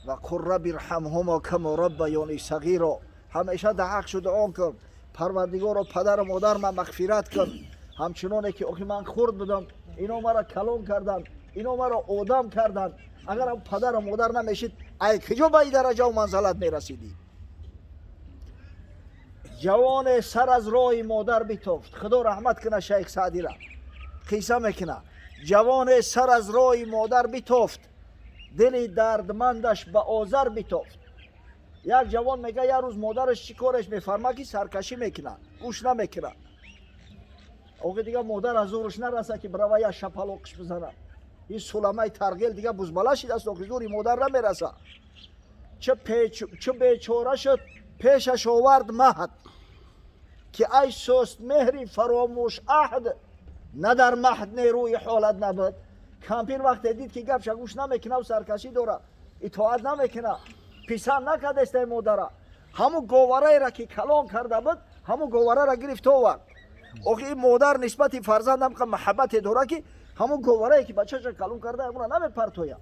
Ва қур рабби ирҳамҳумо кама раббаёни сағиро. Ҳамеша дар ҳақшу дуо кун, Парвардигоро, падару модар ман мағфират кун, ҳамчуноне ки охи ман хурд будам, ино маро калон карданд, ино маро одам карданд. Агарам падару модар намешид, ай куҷо ба ин дараҷаву манзалат мерасидӣ? Ҷавоне сар аз роҳи модар битофт. Худо раҳмат куна шайх Саъдира, қисса мекуна. Ҷавоне сар аз роҳи модар битофт, дили дардмандаш ба озар битофт. Як ҷавон мега, як рӯз модараш чӣ кореш мефарма, ки саркашӣ мекунад, гӯш намекунад. Охи дига модар аз зӯрш нараса, ки бирава як шапалоқш бизана. Ин суламаи тарғел дига бузбала шидааст, охи зӯри модар намераса. Чӣ бечора шуд, пешаш овард маҳд, ки ай суст меҳри фаромӯш аҳд, на дар маҳд нерӯи ҳолат набуд. Кампир вақте дид, ки гапша гӯш намекунаву саркашӣ дора, итоат намекуна, писанд накардестай модара, ҳамун говараеро, ки калон карда буд, ҳамун говараро гирифт, овард. Охи ин модар нисбати фарзандам қа маҳаббате дора, ки ҳамун говарае, ки бачаша калон карда, ҳамуна намепартояд.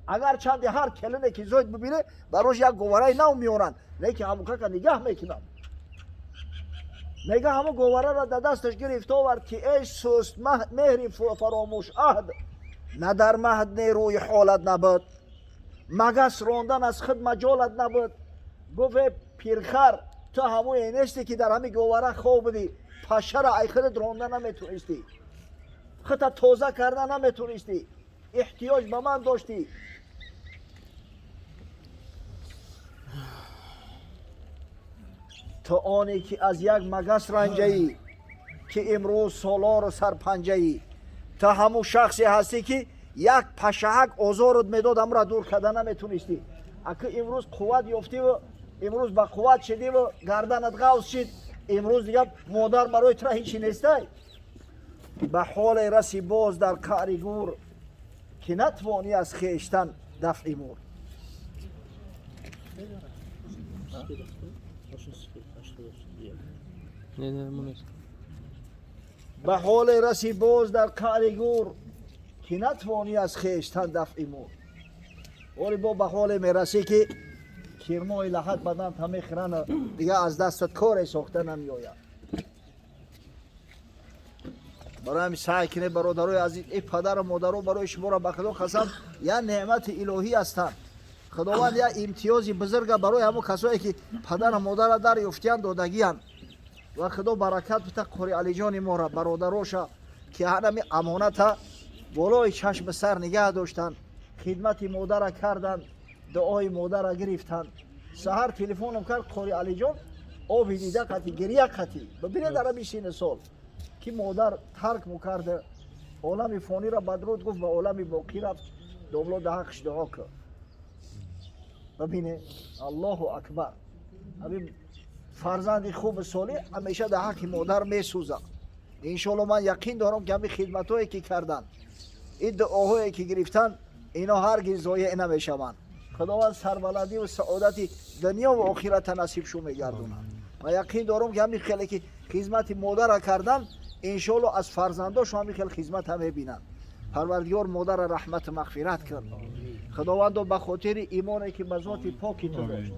Агар чанде ҳар келине, ки зоид бибине, барош як говараи нав меоранд, не ки ҳамукака нигаҳ мекунанд. Мега, ҳамун говараро дар дасташ гирифт, овард, ки эй суст меҳри фаромӯш аҳд, на дар маҳд нерӯи ҳолат набуд, магас рондан аз худ маҷолат набуд. Гуфт: э пирхар, ту ҳамуе нестӣ, ки дар ҳамин говара хоб будӣ, пашара ай худат ронда наметонистӣ, худта тоза карда наметонистӣ, эҳтиёҷ ба ман доштӣ. Ту оне, ки аз як магас ранҷаӣ, ки имрӯз солору сарпанҷаӣ, ту ҳамун шахсе ҳастӣ, ки як пашаҳак озорут медод, амра дур карда наметонистӣ. Аки имрӯз қувват ёфтиву имрӯз ба қувват шидиву гарданат ғавз шид, имрӯз дига модар барои тура ҳечи нестай. Ба ҳоле раси боз дар қаъри гур, ки натвонӣ аз хештан дафъи мур. Ба ҳоле раси боз дар қаъри гур, ки натвонӣ аз хештан дафъи мур. Оли бо ба ҳоле мерасӣ, ки кирмои лаҳат баданта мехӯранд, дига аз дастат коре сохта намеояд. Барои ҳамин саъй кунед, бародарои азиз, и падару модаро барои шуморо, ба Худо қасам, як неъмати илоҳӣ ҳастанд. Худованд як имтиёзи бузурга барои ҳамон касое, ки падару модара дар ёфтиянд, додагиянд. Ва Худо баракат бита Қори Алиҷони мора, бародароша, ки ҳанами амоната болои чашми сар нигаҳ доштанд, хидмати модара карданд, дуои модара гирифтанд. Саҳар телефоном кард Қори Алиҷон, оби дида қатӣ, гирия қатӣ. Бибинед, дар ҳамин синни сол, ки модар тарк мукарда, олами фониро бадруд гуфт, ба олами боқӣ рафт. Домло, да ҳаққш дуо кун. Бибине, Аллоҳу акбар, ҳамин фарзанди хуби солеҳ ҳамеша дар ҳаққи модар месӯзад. Иншоалло, ман яқин дорам, ки ҳамин хидматҳое, ки карданд, ин дуоҳое, ки гирифтанд, ино ҳаргиз зоеъ намешаванд. Худованд сарбаландиву саодати дунё ва охирата насиб шу мегардонад. Ман яқин дорам, ки ҳамин хеле, ки хизмати модара кардан, иншоалло, аз фарзандошо ҳамин хел хизмата мебинанд. Парвардигор модара раҳмату мағфират кун. Худовандо, ба хотири имоне, ки ба зоти поки ту дошт,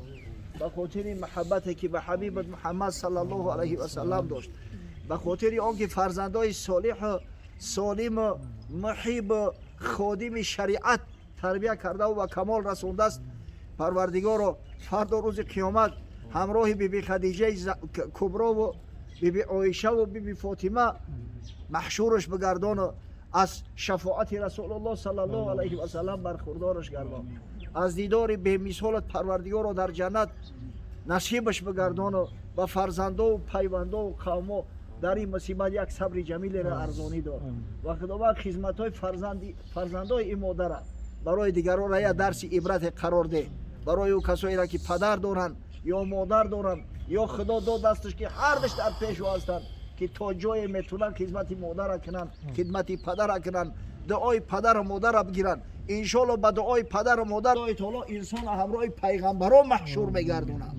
ба хотири муҳаббате, ки ба ҳабибат Муҳаммад саллаллоҳу алайҳи васаллам дошт, ба хотири он ки фарзандои солиҳу солиму муҳибу ходими шариат тарбия кардаву ба камол расондааст, Парвардигоро, фардо рӯзи қиёмат ҳамроҳи биби Хадиҷаи Куброву биби Оишаву биби Фотима маҳшураш бигардону аз шафоати Расулуллоҳ саллаллоҳу алайҳи васаллам бархурдораш гардон. Аз дидори бемисолат, Парвардигоро, дар ҷаннат насибаш бигардону ба фарзандову пайвандову қавмо дар ин мусибат як сабри ҷамилеро арзонӣ дор. Ва Худованд, хизматҳои фарзандои ин модара барои дигарона як дарси ибрате қарор деҳ, барои ӯ касоеро, ки падар доранд ё модар доранд, ё Худо дод дасташ, ки ҳардаш дар пешу ҳастанд, ки то ҷое метавонанд хизмати модара кунанд, хидмати падара кунанд, дуои падару модара бигиранд. Иншоалло, ба дуои падару модар Аллоҳи таоло инсона ҳамроҳи пайғамбарон маҳшур мегардонад.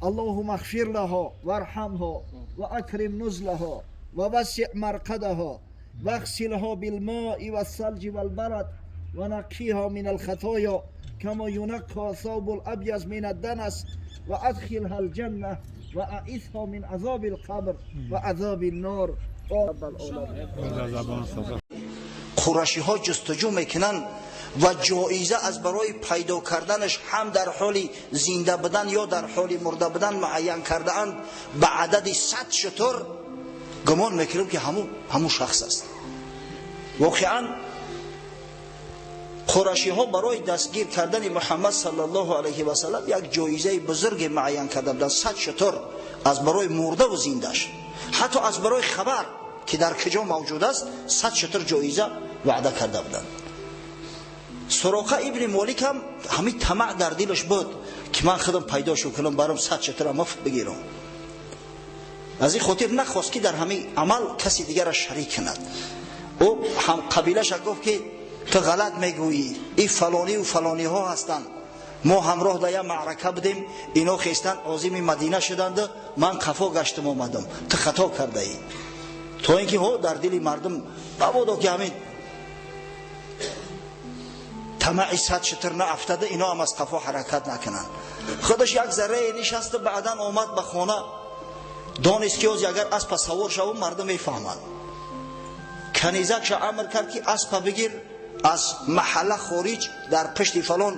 Аллоҳума ғфир лаҳо варҳамҳо ва акрим нузлаҳо ва вассиъ марқадаҳо вағсилҳо билмои вассалҷи валбарад. ونقيها من الخطايا كما ينقى الثوب الأبيض من الدنس وأدخلها الجنة وأعيذها من عذاب القبر وعذاب النار رب العالمين. Қурашиҳо ҷустуҷӯ мекунанд ва ҷоиза аз барои пайдо карданаш ҳам дар ҳоли зинда будан ё дар ҳоли мурда будан муайян кардаанд ба адади 100 шутур. Гумон мекунем, ки ҳамун шахс аст. Воқеан, қурашиҳо барои дастгир кардани Муҳаммад саллаллоҳу алайҳи васалам як ҷоизаи бузурге муайян карда буданд, 100 шутур, аз барои мурдаву зиндаш, ҳатто аз барои хабар, ки дар куҷо мавҷуд аст, 100 шутур ҷоиза ваъда карда буданд. Суроқа ибни Молик ҳам ҳамин тамаъ дар дилаш буд, ки ман худам пайдо шу кунам, барам 100 шутура муфт бигирам. Аз ин хотир нахост, ки дар ҳамин амал каси дигарро шарик кунад. Ӯ ҳам қабилаша гуфт, ки ту ғалат мегӯӣ, ин фалониву фалониҳо ҳастанд, мо ҳамроҳ дар як маърака будем, ино хестанд, озими Мадина шуданд, ман қафо гаштам, омадам, ту хато кардаӣ. То ин ки ҳо дар дили мардум мабодо ки ҳамин тамаъи 100 шутур наафтада, ино ҳам аз қафо ҳаракат накунанд. Худаш як заррае нишаста, баъдан омад ба хона. Донист, ки ози агар аспа савор шавам, мардум мефаҳманд. Канизакша амр кард, ки аспа бигир, аз маҳалла хориҷ, дар пушти фалон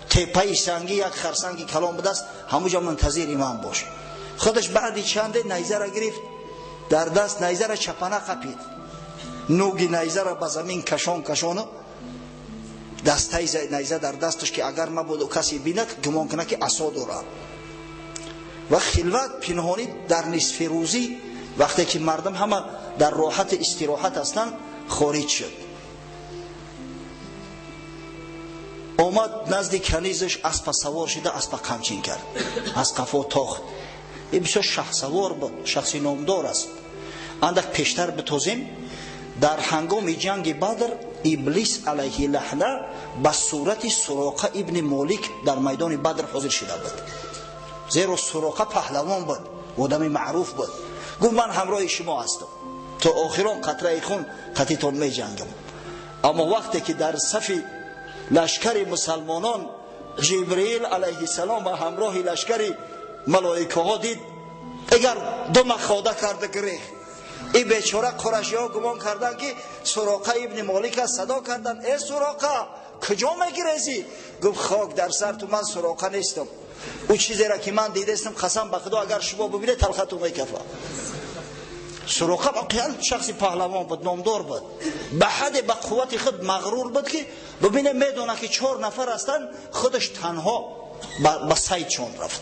теппаи сангӣ як харсанги калон будааст, ҳамуҷа мунтазири ман бош. Худаш баъди чанде найзара гирифт дар даст, найзара чапана қапид, нуги найзара ба замин кашон кашону дастаи найза дар дасташ, ки агар мабодо касе бинад, гумон кунад, ки асо дорад. Ва хилват, пинҳонӣ, дар нисфи рӯзӣ, вақте ки мардум ҳама дар роҳати истироҳат ҳастанд, хориҷ шуд, омад назди канизаш, аспа савор шида, аспа қамчин кард, аз қафо тохт. Ин бисёр шаҳсавор буд, шахси номдор аст. Андак пештар битозем. Дар ҳангоми ҷанги Бадр Иблис алайҳи лаҳна ба сурати Суроқа ибни Молик дар майдони Бадр ҳозир шида буд, зеро Суроқа паҳлавон буд, одами маъруф буд. Гуфт: «Ман ҳамроҳи шумо ҳастам, то охирон қатраи хун қатитон меҷангам». Аммо вақте ки дар сафи лашкари мусалмонон Ҷибриил алайҳиссалом ба ҳамроҳи лашкари малоикаҳо дид, дигар ду махода карда гирехт. Ин бечора қурашиҳо гумон карданд, ки Суроқа ибни Молик аст. Садо карданд: «Э, Суроқа, куҷо мегирезӣ?» Гуфт: «Хок дар сар ту, ман Суроқа нестам. Ӯ чизеро, ки ман дидастам, қасам ба Худо, агар шумо бибинед, талхату мекафа». Суроқа воқеан шахси паҳлавон буд, номдор буд, ба ҳадде ба қуввати худ мағрур буд, ки бибине, медонад, ки чор нафар ҳастанд, худаш танҳо ба сайдшон рафт.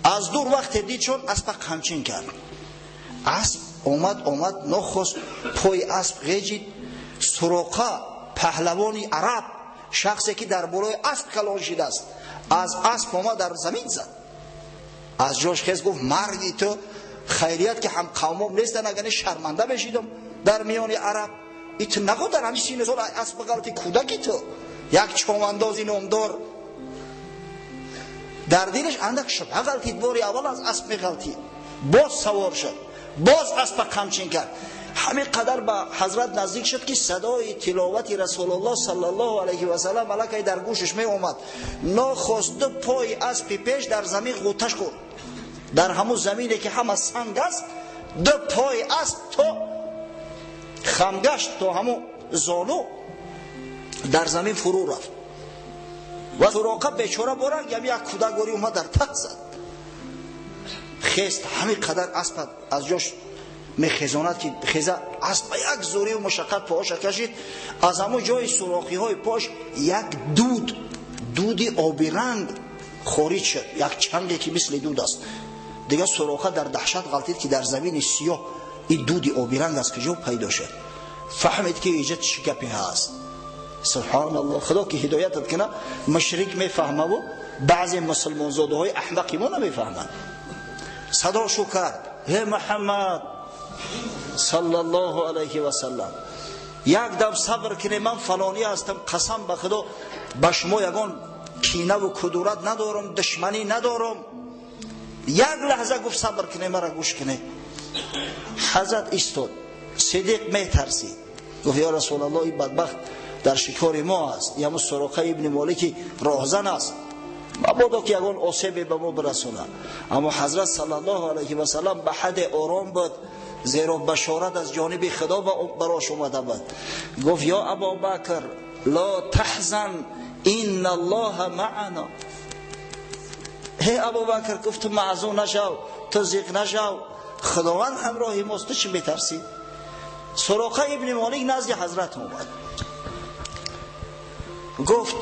Аз дур вақте дид, чон аспа қамчин кард. Асп омад, омад, нохост пои асп ғеҷид. Суроқа, паҳлавони араб, шахсе, ки дар болои асп калон шидааст, аз асп омад, дар замин зад, аз ҷош хез, гуфт: «Марги ту! Хайрият, ки ҳам қавмом нестан, агар не, шарманда мешидам дар миёни араб. И ту нахо дар ҳамин сину сол асп ғалати, кӯдаки ту, як човандози номдор». Дар дилаш андак шубҳа ғалтид, бори аввал аз асп меғалтид. Боз савор шуд, боз аспа қамчин кард. Ҳамин қадар ба ҳазрат наздик шуд, ки садои тиловати Расулуллоҳ саллаллоҳу алайҳи васалам аллакай дар гӯшаш меомад. Нохост ду пои аспи пеш дар замин ғӯташ хӯрд. Дар ҳамун замине, ки ҳама санг аст, ду пои асп то хамгашт, то ҳамун зону дар замин фурӯ рафт. Ва Суроқа бечора боранг ям як кӯдак гори омад, дар тах зад. Хест, ҳамин қадар аспа аз ҷош мехезонад, ки хеза, асп ба як зӯриву мушаққат поҳоша кашид. Аз ҳамун ҷои сурохиҳои пош як дуд, дуди обиранг хориҷ шуд, як чанге, ки мисли дуд аст. Дигар Суроқа дар даҳшат ғалтид, ки дар замини сиёҳ ин дуди обиранг аз куҷо пайдо шуд. Фаҳмид, ки иҷа чӣ гапе ҳаст. Субҳоналлоҳ, Худо ки ҳидоятат кина. Мушрик мефаҳмаву баъзе мусулмонзодаҳои аҳмақи мо намефаҳманд. Садошу кард: «Э, Муҳаммад саллаллоҳу алайҳи васаллам, як дам сабр кунед, ман фалонӣ ҳастам, қасам ба Худо, ба шумо ягон кинаву кудурат надорам, душманӣ надорам. Як лаҳза, — гуфт, — сабр кунед, мара гӯш кунед». Ҳазрат истод. Сидиқ метарсид, гуфт: «Ё Расулаллоҳ, ин бадбахт Дар шикори мо аст. Ин ҳамун Суроқа ибни Молики роҳзан аст. Мабодо ки ягон осебе ба мо бирасонад. Аммо ҳазрат саллаллоҳу алайҳи васаллам ба ҳадде ором буд, зеро башорат аз ҷониби Худо барош омада буд. Гуфт: ё Абубакр, ло таҳзан, инна аллоҳа маъана. Ҳей Абубакр, гуфт: ту маъзун нашав, ту зиқ нашав, Худованд ҳамроҳи мост, ту чӣ метарсӣ? Суроқа ибни Молик назди ҳазрат омад, гуфт: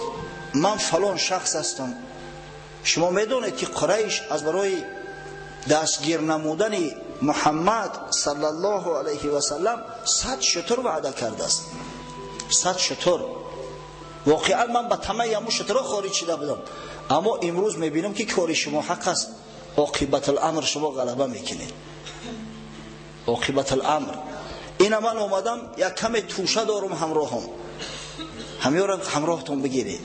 ман фалон шахс ҳастам. Шумо медонед ки Қурайш аз барои дастгир намудани Муҳаммад саллаллоҳу алайҳи васаллам 100 шутур ваъда кардааст. 100 шутур. Воқеан ман ба тамаи ҳамун шутурҳо хориҷ шуда будам, аммо имрӯз мебинам ки кори шумо ҳақ аст. Оқибатуламр шумо ғалаба мекунед. Оқибатуламр. Ина ман омадам, як каме тӯша дорум ҳамроҳам, ҳамёро ҳамроҳтон бигиред,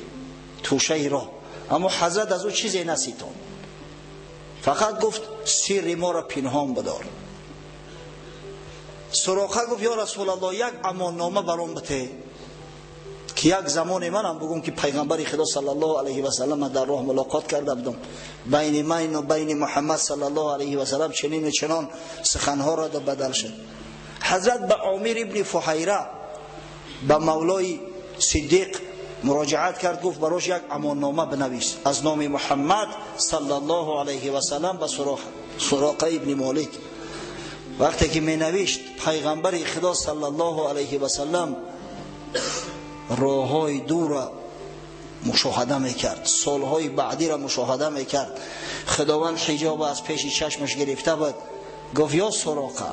тӯшаи роҳ. Аммо ҳазрат аз ӯ чизе наситон, фақат гуфт: сирри моро пинҳон бидор. Суроқа гуфт: ё Расулаллоҳ, як амоннома баром бите ки як замоне манам бигӯм ки пайғамбари Худо саллаллоҳу алайҳи васаллам дар роҳ мулоқот карда будам. Байни ман ва байни Муҳаммад саллаллоҳу алайҳи васаллам чунин ва чунон суханҳоро бадал шуд. Ҳазрат ба Омир ибни Фуҳайра, ба мавлои Сиддиқ муроҷиат кард, гуфт: барош як амоннома бинавис аз номи Муҳаммад саллаллоҳу алайҳи васаллам ба Суроқа ибни Молик. Вақте ки менавишт, пайғамбари Худо саллаллоҳу алайҳи васаллам роҳҳои дура мушоҳада мекард, солҳои баъдиро мушоҳада мекард. Худованд ҳиҷоб аз пеши чашмаш гирифта буд. Гуфт: ё Суроқа,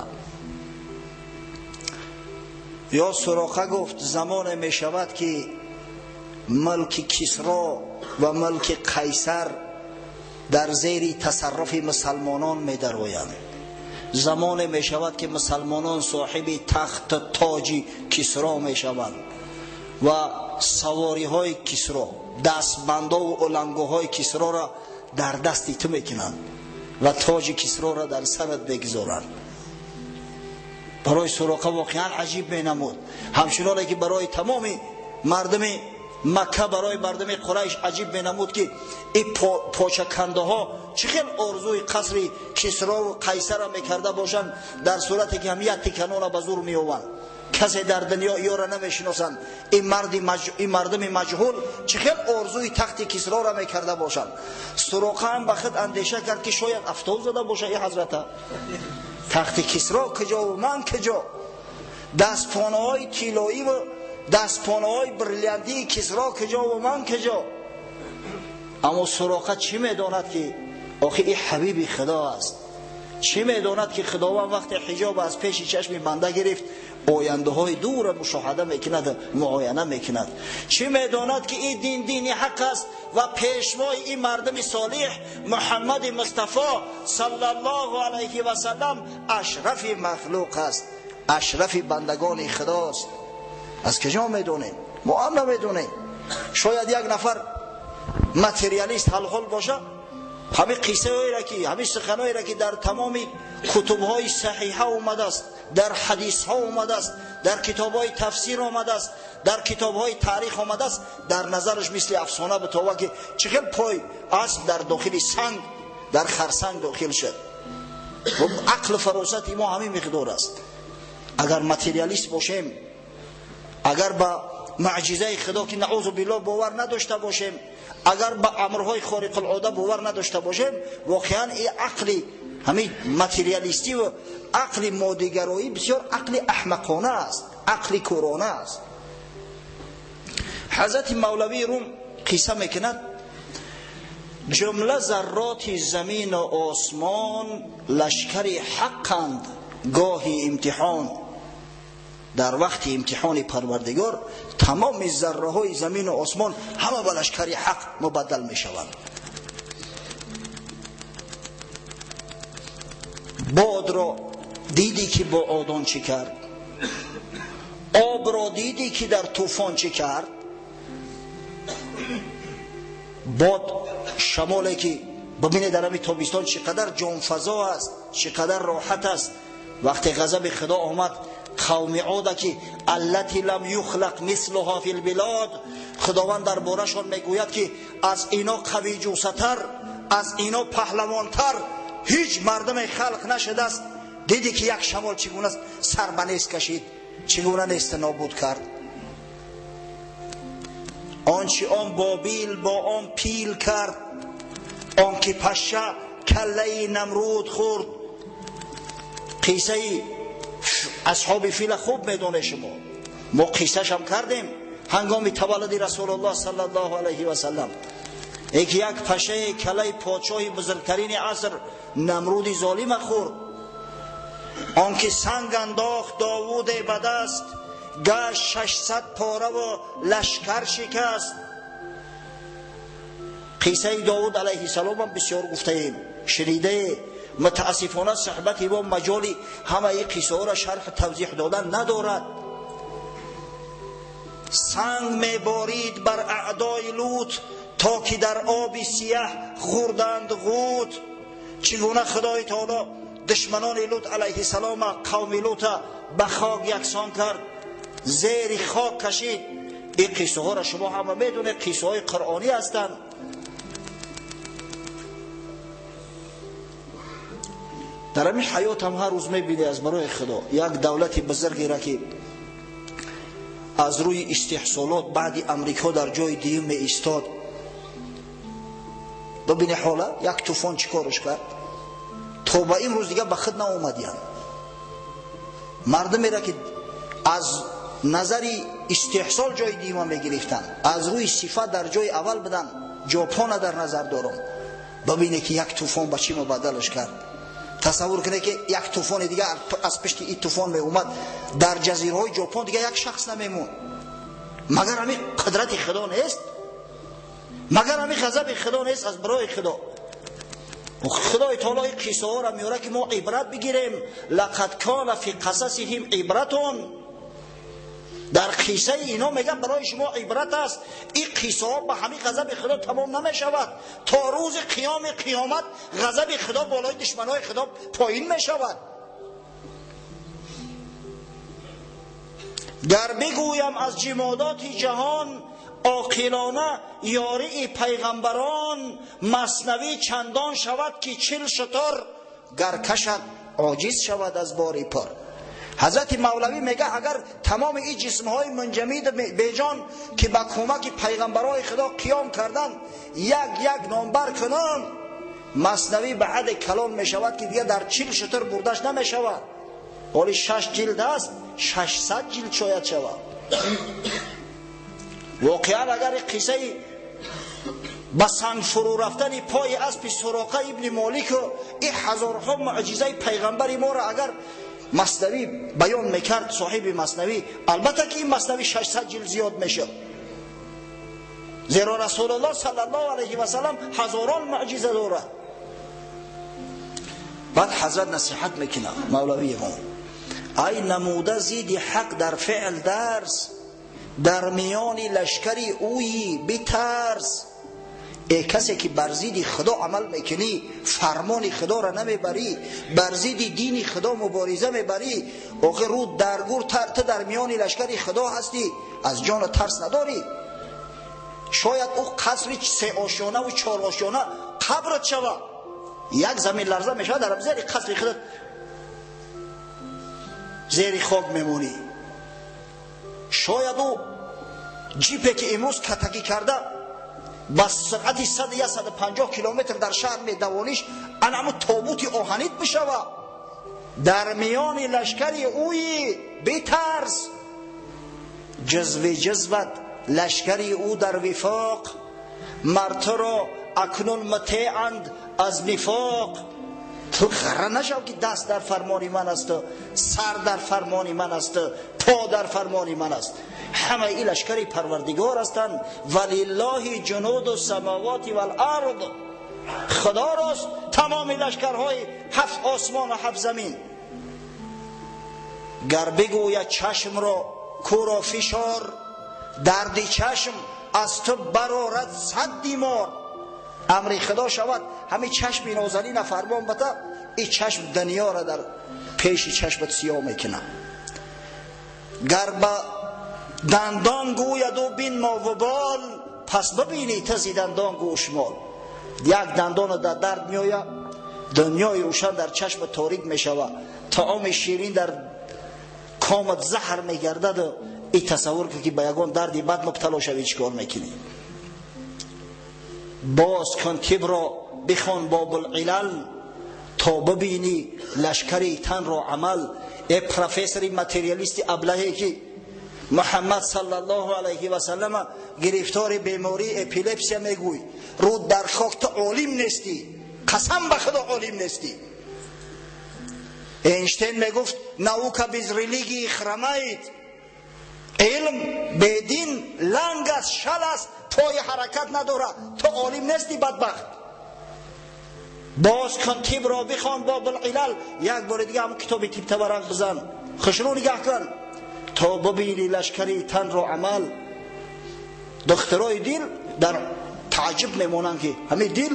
ё Суроқа, гуфт: замоне мешавад ки мулки Кисро ва мулки Қайсар дар зери тасарруфи мусалмонон медароянд. Замоне мешавад ки мусалмонон соҳиби тахту тоҷи Кисро мешаванд ва савориҳои Кисро, дастбандову улангуҳои Кисроро дар дасти ту мекунанд ва тоҷи Кисроро дар сарат мегузоранд. Барои Суроқа воқеан аҷиб менамуд, ҳамчуноне ки барои тамоми мардуми Макка, барои мардуми Қурайш аҷиб менамуд ки ин почакандаҳо чӣ хел орзуи қасри Кисрову Қайсарро мекарда бошанд, дар сурате ки ҳам як тиканона ба зур меованд. Касе дар дунё ёро намешиносанд. Ин мардуми маҷҳул чӣ хел орзуи тахти Кисроро мекарда бошанд. Суроқа ҳам ба худ андеша кард ки шояд афтоб зада бошад ин ҳазрата. Тахти Кисро куҷову ман куҷо? Дастпонаҳои тиллоиву дастпонаҳои бриллиантии Кисро куҷову ман куҷо? Аммо Суроқа чӣ медонад ки охи ин ҳабиби Худо аст? Чӣ медонад ки Худованд вақте ҳиҷоб аз пеши чашми банда гирифт, ояндаҳои дура мушоҳада мекунад, муояна мекунад? Чӣ медонад ки ин дин дини ҳақ аст ва пешвои ин мардуми солиҳ Муҳаммади Мустафо саллаллоҳу алайҳи васаллам ашрафи махлуқ аст, ашрафи бандагони Худост. Аз куҷо медонем? Мо ҳам намедонем. Шояд як нафар материалист ҳалҳол бошад, ҳамин қиссаҳоеро ки, ҳамин суханҳоеро ки дар тамоми кутубҳои саҳиҳа омадааст, дар ҳадисҳо омадааст, дар китобҳои тафсир омадааст, дар китобҳои таърих омадааст, дар назараш мисли афсона битова ки чӣ хел пой асп дар дохили санг, дар харсанг дохил шуд. Ақлу фаросати мо ҳамин миқдор аст. Агар материалист бошем, агар ба муъҷизаи Худо ки наъузу биллоҳ бовар надошта бошем, агар ба амрҳои хориқулода бовар надошта бошем, воқеан ин ақли ҳамин материалистӣ ва ақли моддигароӣ бисёр ақли аҳмақона аст, ақли кӯрона аст. Ҳазрати Мавлавии Рум қисса мекунад: ҷумла зарроти замину осмон лашкари ҳаққанд гоҳи имтиҳон. Дар вақти имтиҳони Парвардигор тамоми зарраҳои замину осмон ҳама ба лашкари ҳақ мубаддал мешаванд. Бодро дидӣ ки бо одон чӣ кард, обро дидӣ ки дар тӯфон чӣ кард. Бод шамоле ки бибинед дар ҳамин тобистон чӣ қадар ҷонфазо аст, чӣ қадар роҳат аст. Вақте ғазаби Худо омад, Қавми Ода ки аллати лам юхлақ мислуҳа фил билод, Худованд дар борашон мегӯяд ки аз ино қавиҷусатар, аз ино паҳлавонтар ҳеҷ мардуме халқ нашудааст. Диди ки як шамол чӣ гуна сар ба нест кашид, чӣ гуна нест нобуд кард. Он чи он Бобил бо он пил кард, он ки паша каллаи Намруд хӯрд. Қиссаи асҳоби фила хуб медонед шумо, мо қиссашам кардем ҳангоми таваллуди Расулуллоҳ саллаллоҳу алайҳи васаллам. Ки як пашаи каллаи подшоҳи бузургтарини аср Намруди золима хӯрд. Он ки санг андохт Довуде ба даст, гашт 600 пораву лашкар шикаст. Қиссаи Довуд алайҳиссаломам бисёр гуфтаем, шунидае. Мутаассифона суҳбати мо маҷоли ҳамаи қиссаҳоро шарҳ тавзеҳ додан надорад. Санг меборид бар аъдои Лут, то ки дар оби сияҳ хӯрданд ғут. Чӣ гуна Худои таоло душманони Лут алайҳиссалома, қавми Лута ба хок яксон кард, зери хок кашид. Ин қиссаҳоро шумо ҳама медонед, қиссаҳои қуръонӣ ҳастанд. Дар ҳамин ҳаёт ҳам ҳар рӯз мебинӣ аз барои Худо як давлати бузургеро ки аз рӯи истеҳсолот баъди Амрико дар ҷои дуюм меистод. Бибинӣ ҳола як тӯфон чӣ корш кард, то ба имрӯз дига ба худ наомадиянд. Мардумеро ки аз назари истеҳсол ҷои дуюма мегирифтанд, аз рӯи сифат дар ҷои аввал буданд, Ҷопона дар назар дорам. Бибинӣ ки як тӯфон ба чӣ мубаддалаш кард. Тасаввур кунед ки як тӯфони дига аз пишти ин тӯфон меомад, дар ҷазираҳои Ҷопон дига як шахс намемонд. Магар ҳамин қудрати Худо нест? Магар ҳамин ғазаби Худо нест аз барои Худо? Худои таоло ин қиссаҳоро меорад ки мо ибрат бигирем. Лақад кана фи қасасиҳим ибратун. Дар қиссаи ино мегӯяд барои шумо ибрат аст. Ин қиссаҳо ба ҳамин ғазаби Худо тамом намешавад. То рӯзи қиёми қиёмат ғазаби Худо болои душманои Худо поин мешавад. Гар бигӯям аз ҷимодоти ҷаҳон оқилона ёрии пайғамбарон, маснавӣ чандон шавад ки 40 шутур гар кашад оҷиз шавад аз бори пур. Ҳазрати Мавлавӣ мегӯяд агар тамоми ин ҷисмҳои мунҷамид беҷон ки ба кӯмаки пайғамбарои Худо қиём карданд як як номбар кунанд, маснавӣ ба ҳадде калон мешавад ки дига дар 40 шутур бурдаш намешавад. Ҳоли 6 ҷилд аст, 600 ҷилд шояд шавад. Воқеан агар қиссаи ба санг фурӯ рафтани пои аспи Суроқа ибни Молику ин ҳазорҳо муъҷизаи пайғамбари моро агар маснавӣ баён мекард соҳиби маснавӣ, албатта ки ин маснавӣ 600 ҷилд зиёд мешуд. Зеро Расулуллоҳ саллаллоҳу алайҳи васаллам ҳазорон муъҷиза дорад. Баъд ҳазрат насиҳат мекунад мавлавии мо: ай намуда зидди ҳақ дар феъл дарс, дар миёни лашкари ӯйи битарс. Э касе ки бар зидди Худо амал мекунӣ, фармони Худоро намебарӣ, бар зидди дини Худо мубориза мебарӣ, охир рӯ дар гур ту дар миёни лашкари Худо ҳастӣ, аз ҷону тарс надорӣ. Шояд ӯ қасри 3 ошёнаву 4 ошёна қабрат шавад, як замин ларза мешавад, дар зери қасри худат зери хок мемонӣ. Шояд ӯ ҷипе ки имрӯз катакӣ карда ба суръати 100-150 километр дар шаҳр медавониш, анаму тобути оҳанит бишавад. Дар миёни лашкари ӯи битарс. Ҷузви ҷузват лашкари ӯ дар вифоқ, мар туро акнун мутеъанд аз нифоқ. Ту ғарра нашав ки даст дар фармони ман асту сар дар фармони ман асту по дар фармони ман аст. Ҳамаи ин лашкари Парвардигор ҳастанд. Валиллоҳи ҷунуду самавоти вал-ард. Худо рост тамоми лашкарҳои 7 осмону 7 замин. Гар бигӯяд чашмро кӯро фишор, дарди чашм аз ту барорад 100 димор. Амри Худо шавад ҳамин чашми нозанина фармон бата, ин чашм дунёро дар пеши чашмат сиёҳ мекунад. Гар ба дандон гӯяд ӯ бин мо вубол, пас бибинӣ тази дандон гӯшмол. Як дандона дар дард меояд, дунёи рӯшан дар чашм торик мешавад, таоми ширин дар комат заҳр мегардад. И тасаввур кун ки ба ягон дарди бад мубтало шавӣ, чӣ кор мекунӣ? Боз кун тибро, бихон Бобулилал, то бибинӣ лашкари танро амал. Э профессори материалисти аблаҳе ки Муҳаммад саллаллоҳу алайҳи васаллама гирифтори бемории эпилепсия мегӯй, рӯ дар хок, ту олим нестӣ, қасам ба Худо олим нестӣ. Эйнштейн мегуфт: наука без религии хромает. Илм бедин ланг аст, шал аст, пои ҳаракат надорад. Ту олим нестӣ, бадбахт. Боз кун тибро, бихон Бобулилал. Як бори дига ҳамн китоби тибта варақ бизан, хушрӯ нигаҳ кун, то бибинӣ лашкари танро амал. Духтарои дил дар тааҷҷуб мемонанд, ки ҳамин дил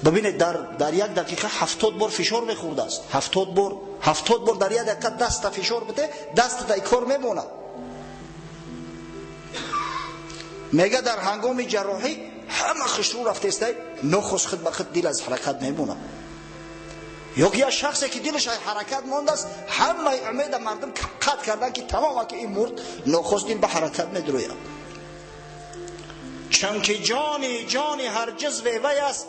бибинед, дар як дақиқа 70 бор фишор мехӯрдааст. 70 бор, 70 бор дар як дақиқа даста фишор биде, дастата кор мемонад. Мега дар ҳангоми ҷарроҳӣ ҳама хушрӯ рафтестай, нохост худ ба худ дил аз ҳаракат мемонад. Ё ки як шахсе ки дилаш аз ҳаракат мондааст, ҳамаи умеда мардум қатъ кардан, ки тамома, ки ин мурд, нохост дил ба ҳаракат медурӯяд. Чунки ҷони ҷони ҳар ҷузве вай аст,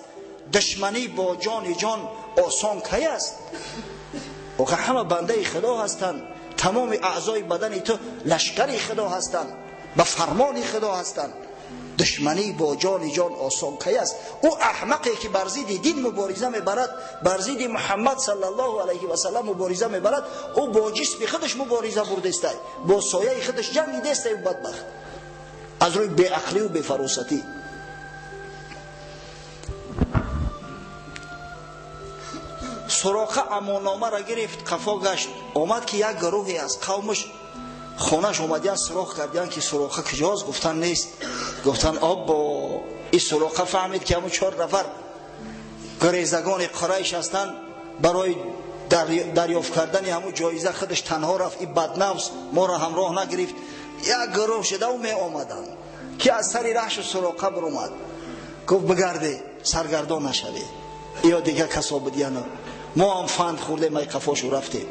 душманӣ бо ҷони ҷон осон кай аст? Охир ҳама бандаи Худо ҳастанд, тамоми аъзои бадани ту лашкари Худо ҳастанд, ба фармони Худо ҳастанд. Душманӣ бо ҷони ҷон осон кай аст? Ӯ аҳмақе ки бар зидди дин мубориза мебарад, бар зидди Муҳаммад саллаллоҳу алайҳи васаллам мубориза мебарад, ӯ бо ҷисми худаш мубориза бурдестай, бо сояи худаш ҷангидестай. Бадбахт аз рӯи беақлию бефаросатӣ. Суроқа амонномаро гирифт, қафо гашт, омад, ки як гурӯҳе аз қавмаш хонаш омадиян, суроғ кардиян, ки Суроқа куҷост? Гуфтан, нест. Гуфтан, оббо, и Суроқа фаҳмид, ки ҳамун чор нафар гурезагони Қурайш ҳастанд, барои дарёфт кардани ҳамун ҷоиза худаш танҳо рафт, и баднафс моро ҳамроҳ нагирифт. Як гурӯҳ шудау меомаданд, ки аз сари раҳшу Суроқа биромад, гуфт: бигарде, саргардон нашавед, ё дигар касо будияну мо ҳам фанд хӯрдем, ай қафошу рафтем.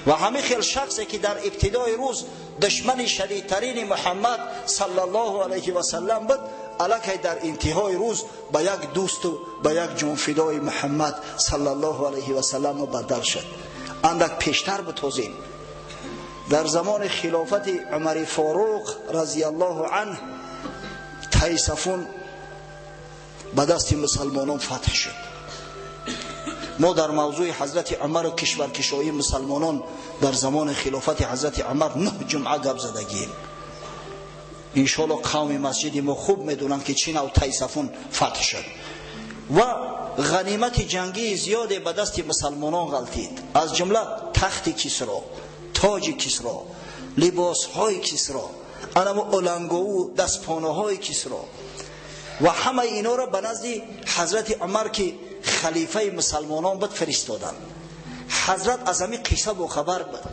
Ва ҳамин хел шахсе ки дар ибтидои рӯз душмани шадидтарини Муҳаммад саллаллоҳу алайҳи васаллам буд, аллакай дар интиҳои рӯз ба як дӯсту ба як ҷонфидои Муҳаммад саллаллоҳу алайҳи васаллам мубаддал шуд. Андак пештар битозем. Дар замони хилофати Умари Форуқ разияллоҳу анҳ Тайсафун ба дасти мусалмонон фатҳ шуд. Мо дар мавзӯи ҳазрати Умару кишваркишоии мусалмонон дар замони хилофати ҳазрати Умар 9 ҷумъа гап задагием. Иншоалло, қавми масҷиди мо хуб медонанд, ки чӣ нав Тайсафун фатҳ шуд ва ғанимати ҷангии зиёде ба дасти мусалмонон ғалтид, аз ҷумла тахти Кисро, тоҷи Кисро, либосҳои Кисро, анамо олангову дастпонаҳои Кисро. Ва ҳамаи инҳоро ба назди ҳазрати Умар, ки халифаи мусалмонон буд, фиристоданд. Ҳазрат аз ҳамин қисса бохабар буд,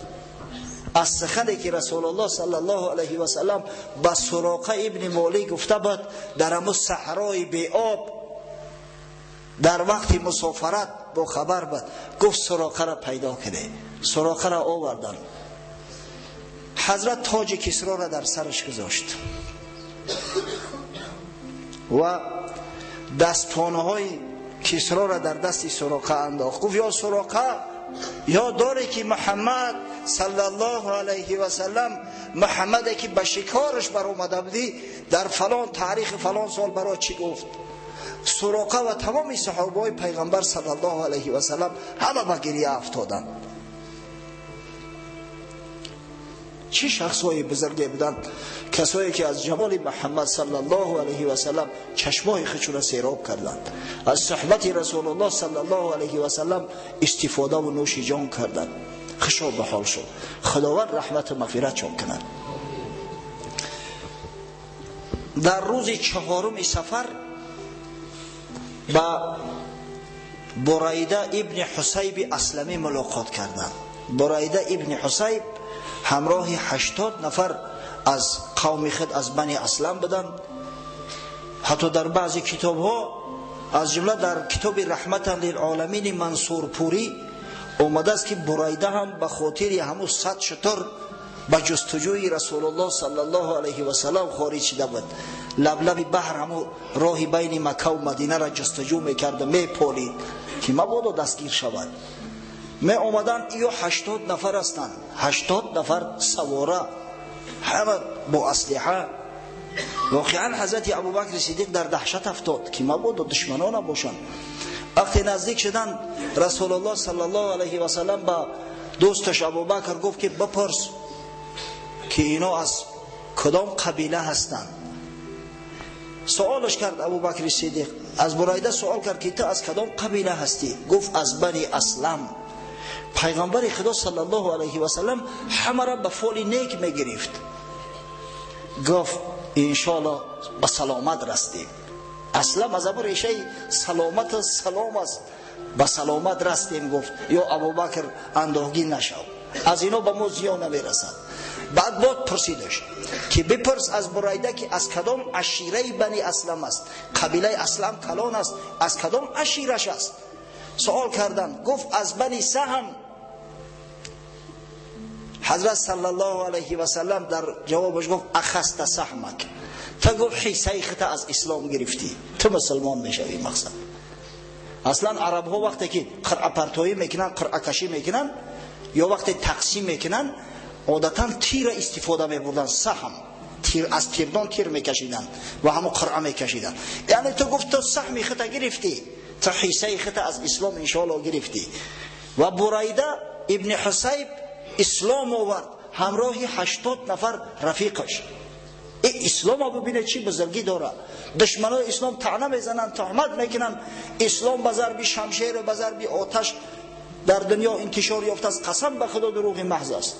аз сухане ки Расулуллоҳ саллаллоҳу алайҳи васаллам ба Суроқа ибни Молик гуфта буд дар ҳамун саҳрои беоб дар вақти мусофарат, бохабар буд. Гуфт: Суроқаро пайдо кунед. Суроқаро оварданд. Ҳазрат тоҷи Кисроро дар сараш гузошт ва дастпонаҳои Кисроро дар дасти Суроқа андохт. Гуфт: ё Суроқа, ёд дорӣ, ки Муҳаммад саллаллоҳу алайҳи васаллам, Муҳаммаде ки ба шикораш баромада будӣ, дар фалон таърихи фалон сол барои чӣ гуфт? Суроқа ва тамоми саҳобаҳои пайғамбар саллаллоҳу алайҳи васаллам ҳама ба гирия афтоданд. Чӣ шахсҳои бузурге буданд, касое ки аз ҷамоли Муҳаммад саллаллоҳу алайҳи васаллам чашмои худшонро сероб карданд, аз суҳбати Расулуллоҳ саллаллоҳу алайҳи васаллам истифодаву нӯши ҷон карданд. Хушо ба ҳол шуд, Худованд раҳмату мағфиратшон кунад. Дар рӯзи чаҳоруми сафар ба Бурайда ибни Ҳусайби Асламӣ мулоқот карданд. Бурайда ибни Ҳусайб Ҳамроҳи 80 нафар аз қавми худ аз Бани Аслам буданд. Ҳатто дар баъзе китобҳо, аз ҷумла дар китоби Раҳматан лилъоламини Мансурпурӣ омадааст, ки Бурайда ҳам ба хотири ҳамун 100 шутур ба ҷустуҷӯи Расулуллоҳ саллаллоҳу алайҳи васаллам хориҷ шуда буд. Лаблаби баҳр ҳамун роҳи байни Макка ва Мадинаро ҷустуҷӯ мекард ва меполид, ки мабодо дастгир шавад. Меомаданд, ё 80 нафар ҳастанд, 80 нафар савора, ҳама бо аслиҳа. Воқеан ҳазрати Абубакри Сиддиқ дар даҳшат афтод, ки мабодо душманона бошанд. Вақте наздик шуданд, Расулуллоҳ саллаллоҳу алайҳи васаллам ба дӯсташ Абубакр гуфт, ки бипурс, ки ино аз кадом қабила ҳастанд. Суолаш кард Абубакри Сиддиқ, аз Бурайда суол кард, ки ту аз кадом қабила ҳастӣ? Гуфт аз Бани Аслам. Пайғамбари Худо саллаллоҳу алайҳи васаллам ҳамаро ба фоли нек мегирифт. Гуфт иншоаллоҳ ба саломат растем. Аслам аз ҳамон решаи саломат салом аст. Ба саломат растем, гуфт ё Абубакр, андоҳгин нашав, аз ино ба мо зиён намерасад. Баъд бод пурсидаш, ки бипурс аз Бурайда, ки аз кадом ашираи Бани Аслам аст. Қабилаи Аслам калон аст, аз кадом ашираш аст? Суол карданд, гуфт аз Бани Саҳм. Ҳазрат саллаллоҳу алайҳи васаллам дар ҷавобаш гуфт ахаста саҳмак, ту гуфт ҳиссаи хута аз ислом гирифтӣ, ту мусулмон мешавӣ. Мақсад аслан арабҳо вақте ки қиръапартоӣ мекунанд, қиръакашӣ мекунанд ё вақте тақсим мекунанд, одатан тира истифода мебурданд. Саҳм, тир, аз тирдон тир мекашиданд ва ҳамон қиръа мекашиданд. Яъне ту гуфт ту саҳми хута гирифтӣ, ту ҳиссаи хута аз ислом иншоаллоҳ гирифтӣ. Ва Бурайда ибни Ҳусайб ислом овард ҳамроҳи 80 нафар рафиқаш. Ислом бубинед чӣ бузургӣ дорад. Душманои ислом таъна мезананд, туҳмат мекунанд. Ислом ба зарби шамшер ва ба зарби оташ дар дунё интишор ёфтааст. Қасам ба Худо, дурӯғи маҳз аст.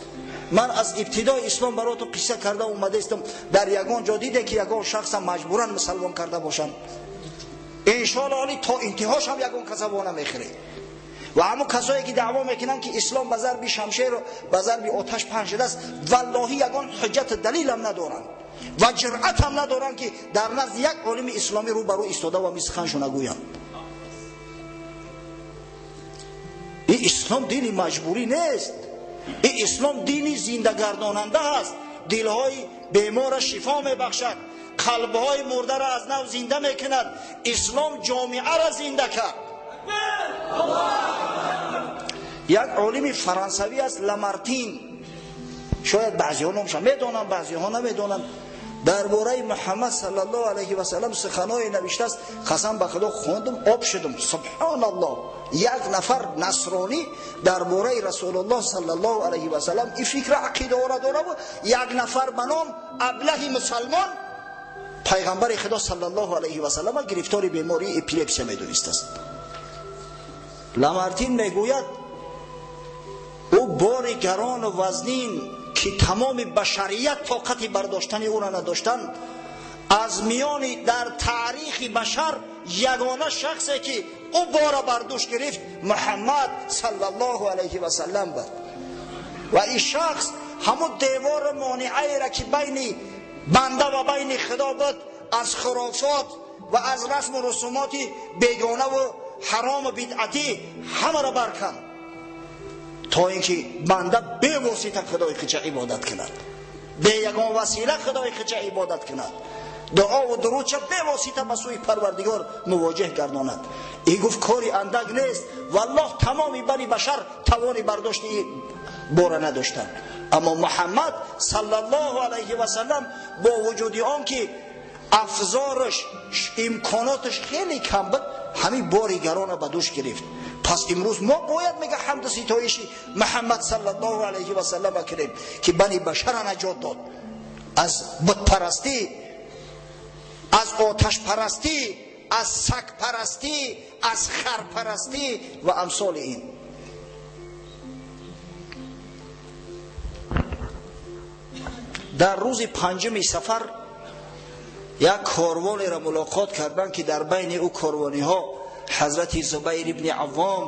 Ман аз ибтидои ислом баротон қисса карда омадаистам. Дар ягон ҷо диде, ки ягон шахсам маҷбуран мусалмон карда бошанд? Иншоаллоҳ али то интиҳош ҳам ягон каса во намехӯред. Ва ҳамон касое, ки даъво мекунанд, ки ислом ба зарби шамшеру ба зарби оташ паҳн шудааст, валлоҳи ягон ҳуҷҷату далилам надоранд ва ҷуръат ҳам надоранд, ки дар назди як олими исломӣ рӯ ба рӯ истода ва мисханшона гӯянд. Ин ислом дини маҷбурӣ нест, ин ислом дини зиндагардонанда аст. Дилҳои беморро шифо мебахшад, қалбҳои мурдаро аз нав зинда мекунад. Ислом ҷомеаро зинда кард. Як олими фаронсавӣ аст, Ламартин, шояд баъзеҳо номша медонанд, баъзеҳо намедонанд. Дар бораи Муҳаммад саллаллоҳу алайҳи васаллам суханое навиштааст, қасам ба Худо хондум, об шудум. Субҳоналлоҳ! Як нафар насронӣ дар бораи Расулуллоҳ саллаллоҳу алайҳи васаллам ин фикра ақидаҳоро дора, як нафар ба ном аблаҳи мусалмон пайғамбари Худо саллаллоҳу алайҳи васаллам гирифтори бемории эпилепсия медонистааст. Ламартин мегӯяд, ӯ бори гарону вазнин, ки тамоми башарият тоқати бардоштани ӯро надоштанд, аз миёни дар таърихи башар ягона шахсе, ки ӯ бора бар дӯш гирифт, Муҳаммад саллаллоҳу алайҳи васаллам буд. Ва ин шахс ҳамун девору монеаеро, ки байни банда ва байни Худо буд, аз хурофот ва аз расму русумоти бегонаву ҳарому бидъатӣ ҳамаро барканд, то ин ки банда бевосита Худои худша ибодат кунад, бе ягон васила Худои худша ибодат кунад, дуову дурудша бевосита ба сӯи Парвардигор мувоҷеҳ гардонад. Ин гуфт кори андак нест. Валлоҳ, тамоми бани башар тавони бардошти ин бора надоштанд. Аммо Муҳаммад саллаллоҳу алайҳи васаллам бо вуҷуди он ки афзораш, имконоташ хеле кам буд, ҳамин бори гарона ба дӯш гирифт. Пас имрӯз мо бояд, мега, ҳамду ситоиши Муҳаммад саллаллоҳу алайҳи васаллам кунем, ки бани башара наҷот дод аз бутпарастӣ, аз оташпарастӣ, аз сагпарастӣ, аз харпарастӣ ва амсоли ин. Дар рӯзи панҷуми сафар як корвонеро мулоқот карданд, ки дар байни ӯ корвониҳо ҳазрати Зубайр ибни Аввом,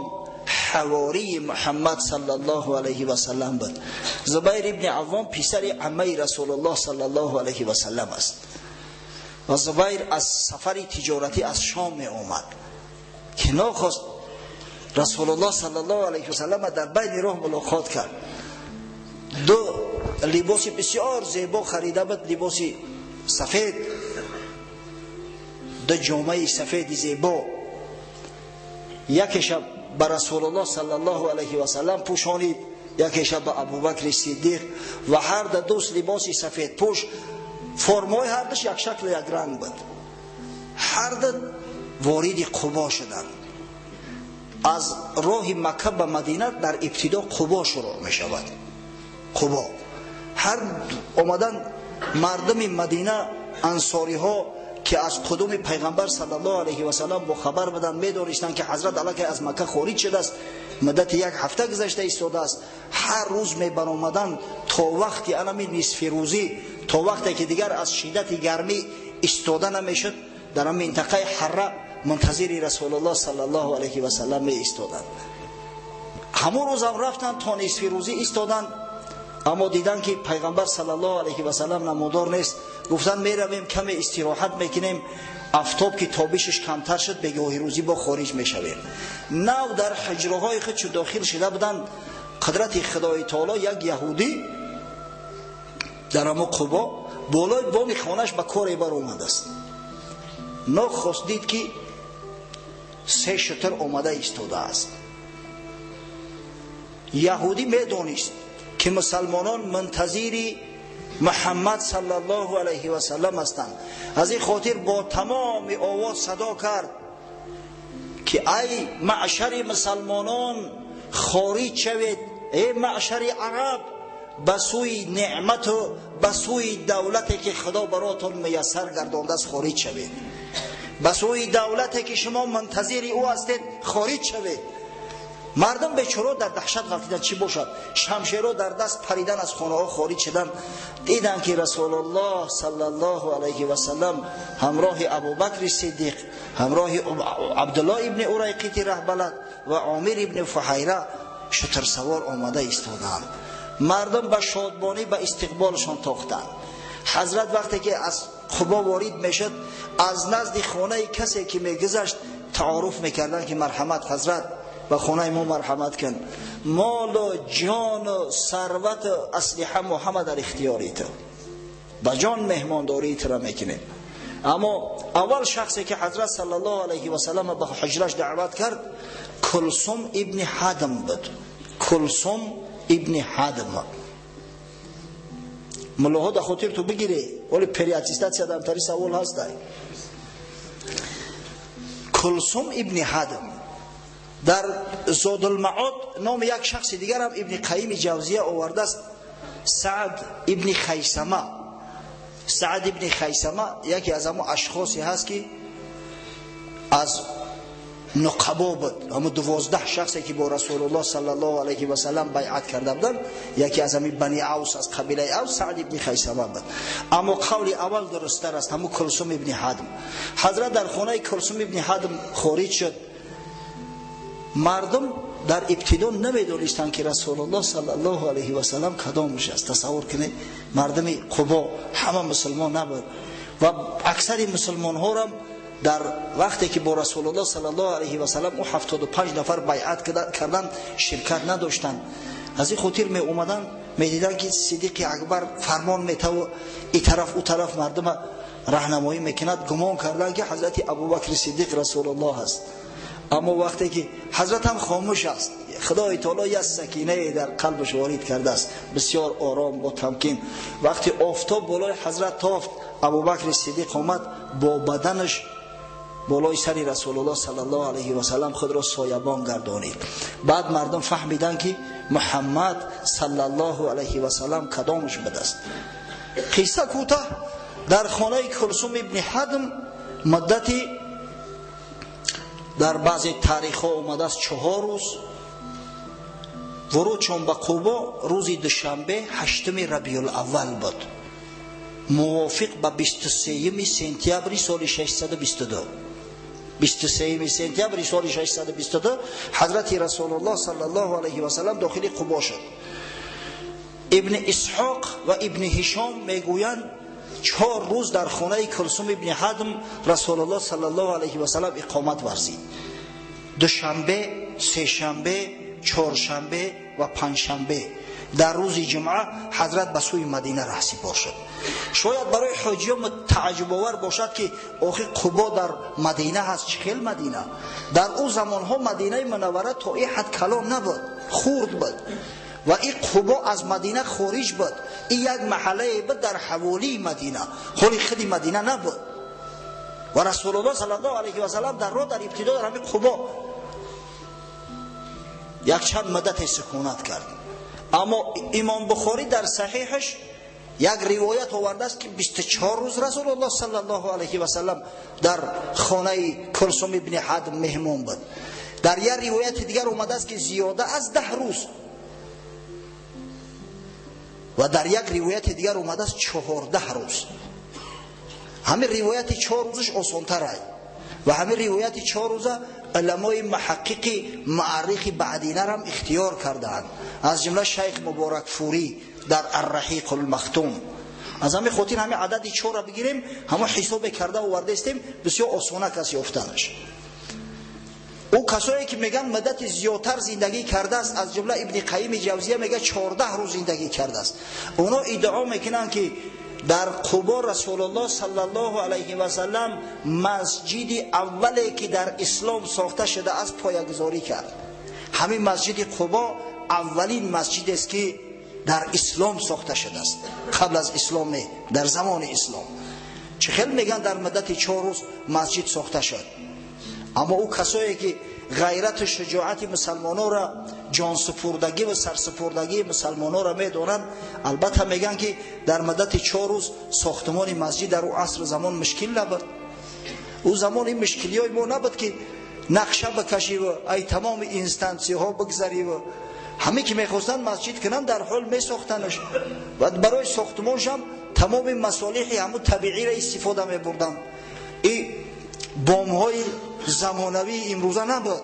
ҳавории Муҳаммад саллаллоҳу алайҳи васаллам буд. Зубайр ибни Аввом писари аммаи Расулуллоҳ саллаллоҳу алайҳи васаллам аст. Ва Зубайр аз сафари тиҷоратӣ аз Шом меомад, ки нохост Расулуллоҳ саллаллоҳу алайҳи васаллам дар байни роҳ мулоқот кард. Ду либоси бисёр зебо харида буд, либоси сафед, ду ҷомаи сафеди зебо. Якеша ба Расулуллоҳ саллаллоҳу алайҳи васаллам пӯшонид, якеша ба Абубакри Сиддиқ, ва ҳар ду дӯст либоси сафедпӯш, формаҳои ҳар душ як шаклу як ранг буд. Ҳар ду вориди Қубо шуданд. Аз роҳи Макка ба Мадина дар ибтидо Қубо шурӯъ мешавад. Қубо ҳар омадан мардуми Мадина, ансориҳо ки аз қудуми пайғамбар саллаллоҳу алайҳи васаллам бохабар буданд, медонистанд ки ҳазрат аллакай аз Макка хориҷ шудааст, муддати як ҳафта гузашта истодааст. Ҳар рӯз мебаромаданд то вақти анами нисфирӯзӣ, то вақте ки дигар аз шиддати гармӣ истода намешуд, дар ан минтақаи Ҳарра мунтазири Расулуллоҳ саллаллоҳу алайҳи васаллам меистоданд. Ҳамон рӯзам рафтанд, то нисфирӯзӣ истоданд, аммо диданд ки пайғамбар саллаллоҳу алайҳи васаллам намудор нест. Гуфтанд меравем, каме истироҳат мекунем, афтоб ки тобишаш камтар шуд, бегоҳи рӯзӣ бо хориҷ мешавем. Нав дар ҳуҷраҳои худ чу дохил шуда буданд, қудрати Худои таоло як яҳудӣ дар ҳамо Қубо болои боми хонаш ба коре баромадааст. Нохост дид ки се шутур омада истодааст. Яҳудӣ медонист ки мусалмонон мунтазири Муҳаммад саллаллоҳу алайҳи васаллам ҳастанд. Аз ин хотир бо тамоми овоз садо кард ки ай маъшари мусалмонон, хориҷ шавед, эй маъшари араб, ба сӯи неъмату ба сӯи давлате ки Худо баротон муяссар гардондааст хориҷ шавед, ба сӯи давлате ки шумо мунтазири ӯ ҳастед хориҷ шавед. Мардум бечоро дар даҳшат ғалтиданд, чӣ бошад? Шамшеро дар даст паридан аз хонаҳо хориҷ шуданд. Диданд ки Расулуллоҳ саллаллоҳу алайҳи васаллам ҳамроҳи Абубакри Сиддиқ, ҳамроҳи Абдуллоҳ ибни Урайқити раҳбалад ва Омир ибни Фуҳайра шутурсавор омада истоданд. Мардум ба шодбонӣ ба истиқболшон тохтанд. Ҳазрат вақте ки аз Қубо ворид мешуд, аз назди хонаи касе ки мегузашт таоруф мекарданд ки марҳамат ҳазрат, ба хонаи мо марҳамат кун, молу ҷону сарвату аслиҳа мо ҳама дар ихтиёри ту, ба ҷон меҳмондории туро мекунем. Аммо аввал шахсе ки ҳазрат саллаллоҳу алайҳи васаллам ба ҳуҷраш даъват кард, Кулсум ибни Ҳадм буд. Кулсум ибни Ҳадм. Муллоҳо дар хотир ту бигирӣ, вале переаттестатсия дамтари савол ҳастай. Кулсум ибни Ҳадм дар Зодулмаод номи як шахси дигарам Ибни Қайими Ҷавзия овардааст, Саъд ибни Хайсама. Саъд ибни Хайсама яке аз ҳамон ашхосе ҳаст ки аз нуқабо буд, ҳамон 12 шахсе ки бо Расулуллоҳ саллаллоҳу алайҳи васаллам байъат карда буданд, яке аз ҳамин Бани Авс, аз қабилаи Авс, Саъд ибни Хайсама буд. Аммо қавли аввал дурусттар аст, ҳамон Кулсум ибни Ҳадм. Ҳазрат дар хонаи Кулсум ибни Ҳадм хориҷ шуд. Мардум дар ибтидо намедонистанд ки Расулуллоҳ саллаллоҳу алайҳи васаллам кадомаш аст. Тасаввур кунед, мардуми Қубо ҳама мусулмон набуд ва аксари мусулмонҳорам дар вақте ки бо Расулуллоҳ саллаллоҳу алайҳи васаллам ӯ 75 нафар байъат карданд, ширкат надоштанд. Аз ин хотир меомаданд, медиданд ки Сиддиқи Акбар фармон метаву и тараф ӯ тараф мардума раҳнамоӣ мекунад, гумон карданд ки ҳазрати Абубакри Сиддиқ Расулуллоҳ аст. Аммо вақте ки ҳазрат ҳам хомӯш аст, Худои таоло як сакинае дар қалбаш ворид кардааст, бисёр ором бо тамкин. Вақти офтоб болои ҳазрат тофт, Абубакри Сиддиқ омад бо баданаш болои сари Расулуллоҳ саллаллоҳу алайҳи васаллам худро соябон гардонид. Баъд мардум фаҳмиданд ки Муҳаммад саллаллоҳу алайҳи васаллам кадомаш будааст. Қисса кӯтоҳ, дар хонаи Кулсум ибни Ҳадм муддати дар баъзе таърихҳо омадааст 4 рӯз вуруд чун ба Қубо рӯзи душанбе 8 Рабиулаввал буд, мувофиқ ба 23 сентябри соли 622. 23 сентябри соли 622 ҳазрати Расулуллоҳ саллаллоҳу алайҳи васаллам дохили Қубо шуд. Ибни Исҳоқ ва Ибни Ҳишом мегӯянд 4 рӯз дар хонаи Кулсум ибни Ҳадм Расулуллоҳ саллаллоҳу алайҳи васаллам иқомат варзид. Душанбе, сешанбе, чоршанбе ва панҷшанбе. Дар рӯзи ҷумъа ҳазрат ба сӯи Мадина раҳсипор шуд. Шояд барои ҳоҷиён тааҷҷубовар бошад, ки охи Қубо дар Мадина ҳаст, чӣ хел Мадина? Дар ӯ замонҳо Мадинаи Мунаввара то ин ҳад калон набуд, хурд буд ва ин Қубо аз Мадина хориҷ буд. Ин як маҳаллае буд дар ҳаволии Мадина, ҳоли худи Мадина набуд. Ва Расулуллоҳ саллаллоҳу алайҳи васаллам дар роҳ дар ибтидо дар ҳамин Қубо якчанд муддате сукунат кард. Аммо Имом Бухорӣ дар саҳиҳаш як ривоят овардааст, ки 24 рӯз Расулуллоҳ саллаллоҳу алайҳи васаллам дар хонаи Кулсум ибни Ҳадм меҳмон буд. Дар як ривояти дигар омадааст, ки зиёда аз 10 рӯз, ва дар як ривояти дигар омадааст 14 рӯз. Ҳамин ривояти 4 рӯзаш осонтар аст ва ҳамин ривояти 4 рӯза уламои муҳаққиқи муаррихи баъдинарам ихтиёр кардаанд, аз ҷумла Шайх Муборакфурӣ дар Арраҳиқ улмахтум. Аз ҳамин хотир ҳамин адади 4-ро бигирем, ҳамон ҳисобе карда овардаистем, бисёр осона кас ёфтанаш. Ӯ касое ки мегӯянд муддати зиёдтар зиндагӣ кардааст, аз ҷумла Ибни Қайими Ҷавзия мегӯяд 14 рӯз зиндагӣ кардааст. Оно иддао мекунанд, ки дар Қубо Расулуллоҳ саллаллоҳу алайҳи васаллам масҷиди аввале ки дар ислом сохта шудааст поягузорӣ кард. Ҳамин масҷиди Қубо аввалин масҷидест, ки дар ислом сохта шудааст, қабл аз ислом не, дар замони ислом. Чӣ хел мегӯянд дар муддати 4 рӯз масҷид сохта шуд? Аммо ӯ касое ки ғайрату шуҷоати мусалмононро, ҷонсупурдагӣ ва сарсупурдагии мусалмононро медонанд, албатта мегӯянд, ки дар муддати 4 рӯз сохтмони масҷид дар ӯ асру замон мушкил набуд. Ӯ замон ин мушкилиҳои мо набуд, ки нақша бикашиву ай тамоми инстансияҳо бигзариву ҳаме ки мехостанд масҷид кунанд дар ҳол месохтанаш ва барои сохтмоншам тамоми масолиҳи ҳамун табииро истифода мебурданд. И бомҳои замонавии имрӯза набуд,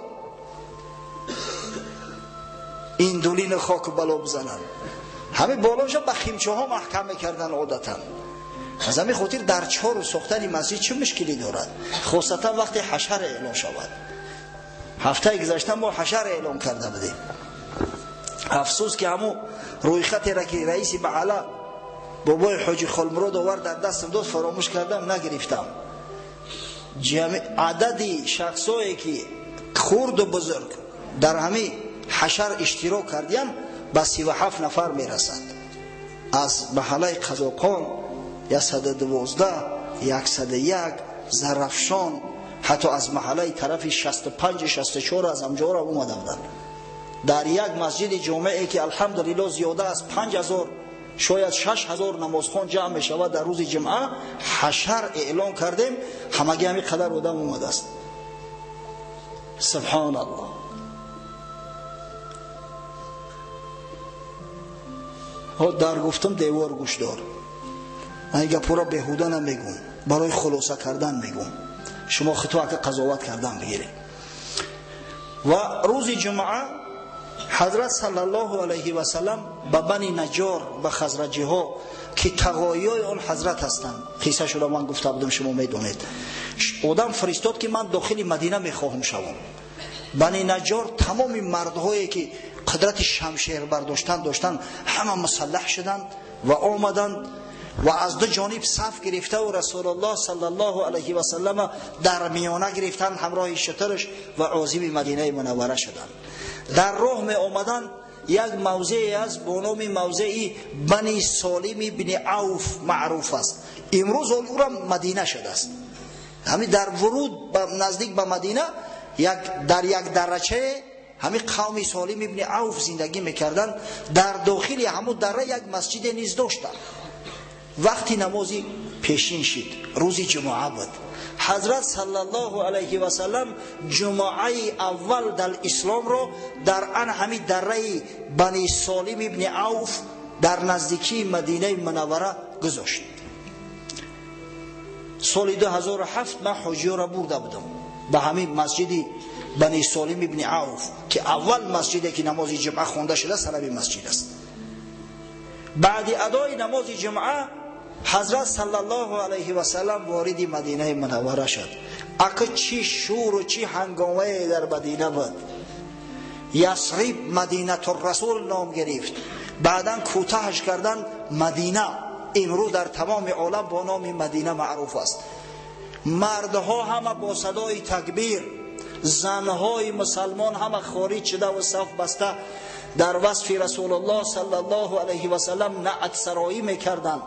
индулини хоку бало бизананд. Ҳамин болоша ба химчаҳо маҳкам мекарданд одатан. Аз ҳамин хотир дар 4 рӯз сохтани масҷид чӣ мушкилӣ дорад, хосатан вақте ҳашар эълон шавад. Ҳафтаи гузашта мо ҳашар эълон карда будем. Афсӯс ки ҳамун рӯйхатеро ки раиси маҳалла бобои ҳоҷи Холмурод овард дар дастам дод, фаромӯш кардам, нагирифтам. Адади шахсое ки хурду бузург дар ҳамин ҳашар иштирок кардиянд ба 37 нафар мерасад. Аз маҳаллаи Қазоқон 112, 101, Зарафшон, ҳатто аз маҳаллаи тарафи 65, 64 аз ҳамҷоро омада буданд. Дар як масҷиди ҷомее ки алҳамдулиллоҳ зиёда аз 5000, шояд 6000 намозхон ҷамъ мешавад дар рӯзи ҷумъа, ҳашар эълон кардем, ҳамагӣ ҳамин қадар одам омадааст. Субҳоналлоҳ. Дар гуфтам девор гӯшдор. Ман ин гапҳоро беҳуда намегӯм, барои хулоса кардан мегӯм. Шумо худто ака қазоват кардан бигиред. Ва рӯзи ҷумъа ҳазрат саллаллоҳу алайҳи васаллам ба Бани Наҷор, ба хазраҷиҳо ки тағоиёи он ҳазрат ҳастанд, қиссашро ман гуфта будам, шумо медонед, одам фиристод, ки ман дохили Мадина мехоҳам шавам. Бани Наҷор тамоми мардҳое ки қудрати шамшер бардоштан доштанд, ҳама мусаллаҳ шуданд ва омаданд ва аз ду ҷониб саф гирифтаву Расулуллоҳ саллаллоҳу алайҳи васаллама дар миёна гирифтанд ҳамроҳи шутураш ва озими Мадинаи Мунаввара шуданд. Дар роҳ меомаданд, як мавзее аст бо номи мавзеи Бани Солим ибни Авф маъруф аст. Имрӯз ӯра Мадина шудааст. Ҳамин дар вуруд наздик ба Мадина дар як дарачае ҳамин қавми Солим ибни Авф зиндагӣ мекарданд. Дар дохили ҳамун дара як масҷиде низ доштанд. Вақти намози пешин шид, рӯзи ҷумъа буд. Ҳазрат саллаллоҳу алайҳи васаллам ҷумъаи аввал дар исломро дар ан ҳамин дараи Бани Солим ибни Авф дар наздикии Мадинаи Мунаввара гузошт. Соли 2007 ман ҳоҷиёро бурда будам. به همین مسجد بنی سالم ابن عوف که اول مسجدی که نماز جمعه خوانده شده سر همین مسجد است. بعد ادای نماز جمعه حضرت صلی الله علیه و سلم وارد مدینه منوره شد. اکه چی شور و چی هنگامه در مدینه بود. یثرب مدینه الرسول نام گرفت، بعدا کوتاهش کردن مدینه. امروز در تمام عالم با نام مدینه معروف است. مردها همه با صدای تکبیر، زنهای مسلمان همه خارج شده و صف بسته در وصف رسول الله صلی الله علیه و سلم نعت سرایی میکردند.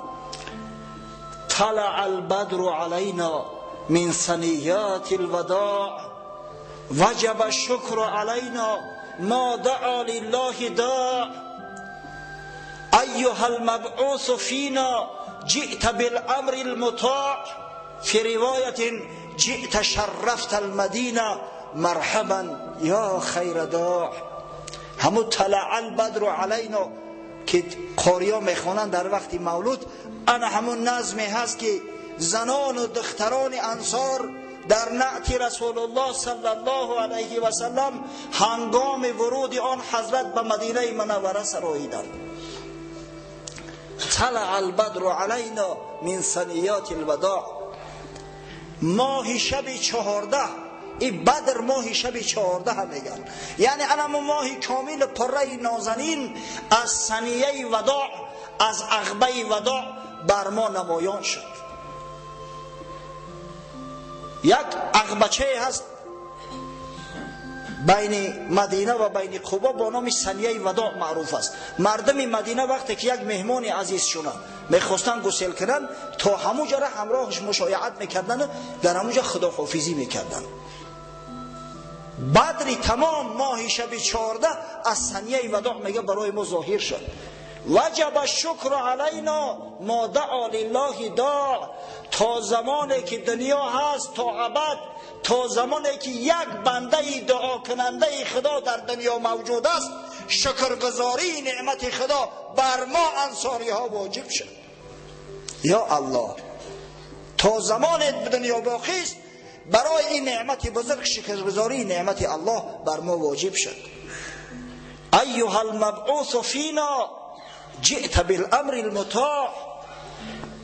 طلع البدر علینا من ثنیات الوداع وجب الشکر علینا ما دعا لله داع ایها المبعوث فینا جئت بالامر المطاع فی روایت جئت شرفت المدینه مرحبا یا خیر داع. همو طلع البدر علینا که قاریا میخوانند در وقت مولود، انا همون نظمی هست که زنان و دختران انصار در نعت رسول الله صلی الله علیه و سلم هنگام ورود آن حضرت به مدینه منوره سراییدند. طلع البدر علینا من ثنیات الوداع. ماه شب 14، این بدر ماه شب 14 هم میگن، یعنی انم ماه کامل پره نازنین از ثنیه وداع، از عقبه وداع بر ما نمایان شد. یک عقبچه هست بین مدینه و بین قبا با نام ثنیه وداع معروف است. مردم مدینه وقتی که یک مهمان عزیز شونه میخواستن گسل کنن، تا همونجا را همراهش مشایعت میکردن، در همونجا خداحافظی میکردن. بدری تمام ماه شب 14 از ثنیه وداع میگه برای ما ظاهر شد. وجب الشکر علینا ما دعا لله داع. تا زمانی که دنیا هست، تا ابد، تا زمانی که یک بنده دعا کننده خدا در دنیا موجود است، شکرگزاری نعمت خدا بر ما انصاری ها واجب شد. یا الله، تا زمان دنیا باقی است برای این نعمت بزرگ شکرگزاری نعمت الله بر ما واجب شد. ایها المبعوث فینا جئت بالامر المطاع.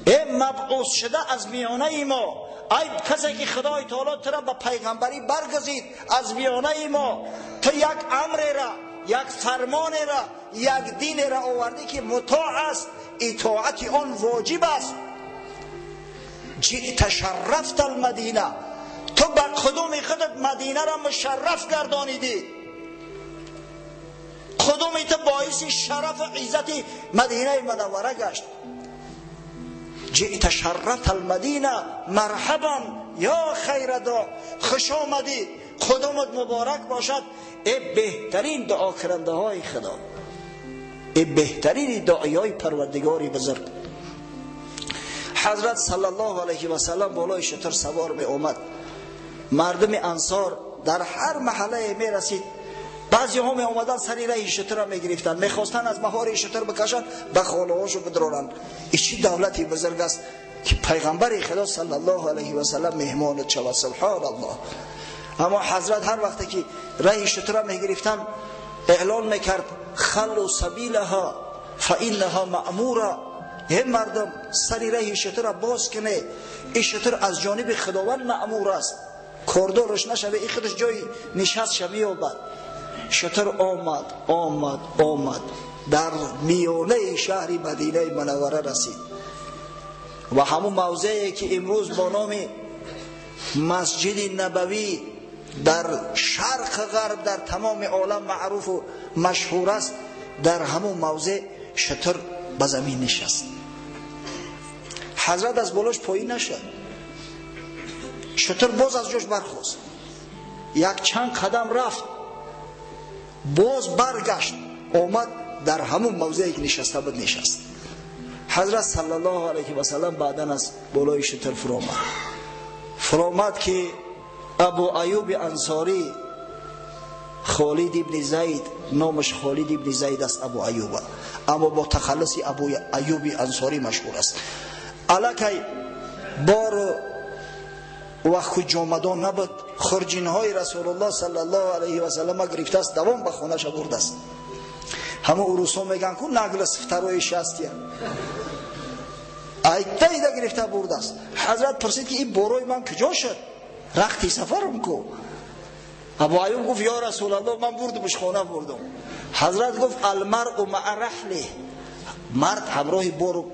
ای مبعوث شده از میانه ما، ای کسی که خدای تعالی تو را به پیغمبری برگزید از میانه ما، تو یک امر را، یک فرمان را، یک دین را آوردی که مطاع است، اطاعت آن واجب است. جئت شرفت المدینه، تو به قدوم خودت مدینه را مشرف گردانیدی، قدوم تو باعث شرف و عزت مدینه منوره گشت. جئت شرفت المدینه مرحبا یا خیر داع. خوش آمدی، قدومت مبارک باشد ای بهترین دعا کننده های خدا، ای بهترین دعای های پروردگاری بزرگ. حضرت صلی الله علیه و سلم بالای شتر سوار می آمد. مردم انصار در هر محله می رسید، بعضی ها می آمدن سری راه شتر را می گرفتن، می خواستن از مهار شتر بکشن به خانه هاشو بدرونن. این چی دولتی بزرگ است که پیغمبر خدا صلی الله علیه و سلم مهمانت شود. سبحان الله. اما حضرت هر وقتی که راه شتر را می گرفتن اعلان میکرد خلوا سبیلها فانها مأموره. هم مردم سری راه شتر را باز کنه، این شتر از جانب خداوند مأمور است، کاردارش نشوه، این خودش جای نشست شمیابد. شتر آمد آمد آمد در میانه شهر مدینه منوره رسید و همون موضعی که امروز با نام مسجد نبوی در شرق غرب در تمام عالم معروف و مشهور است، در همون موضع شتر به زمین نشست. حضرت از بالاش پایین نشد، شتر باز از جاش برخاست، یک چند قدم رفت، باز برگشت، آمد در همون موضعی که نشسته بود نشست. حضرت صلی الله علیه و سلم بعدا از بالای شتر فرامد که ابو ایوب انصاری، خالد ابن زید، نامش خالد ابن زید است ابو ایوب، اما با تخلص ابو ایوب انصاری مشهور است. الکی بار وقت جامدان نبود، хурҷинҳои Расулуллоҳ саллаллоҳу алайҳи васаллам гирифтааст, давом ба хонаша бурдааст. Ҳама урусҳо мегӯянд ку наглость второе счастье. Айта гирифта бурдааст. Ҳазрат пурсид ки ин борои ман куҷо шуд? Рахти сафарам ку. Абу Аюб гуфт ё Расулаллоҳ, ман бурдумш хона бурдум. Ҳазрат гуфт алмаръу маа раҳлиҳ, мард ҳамроҳи бору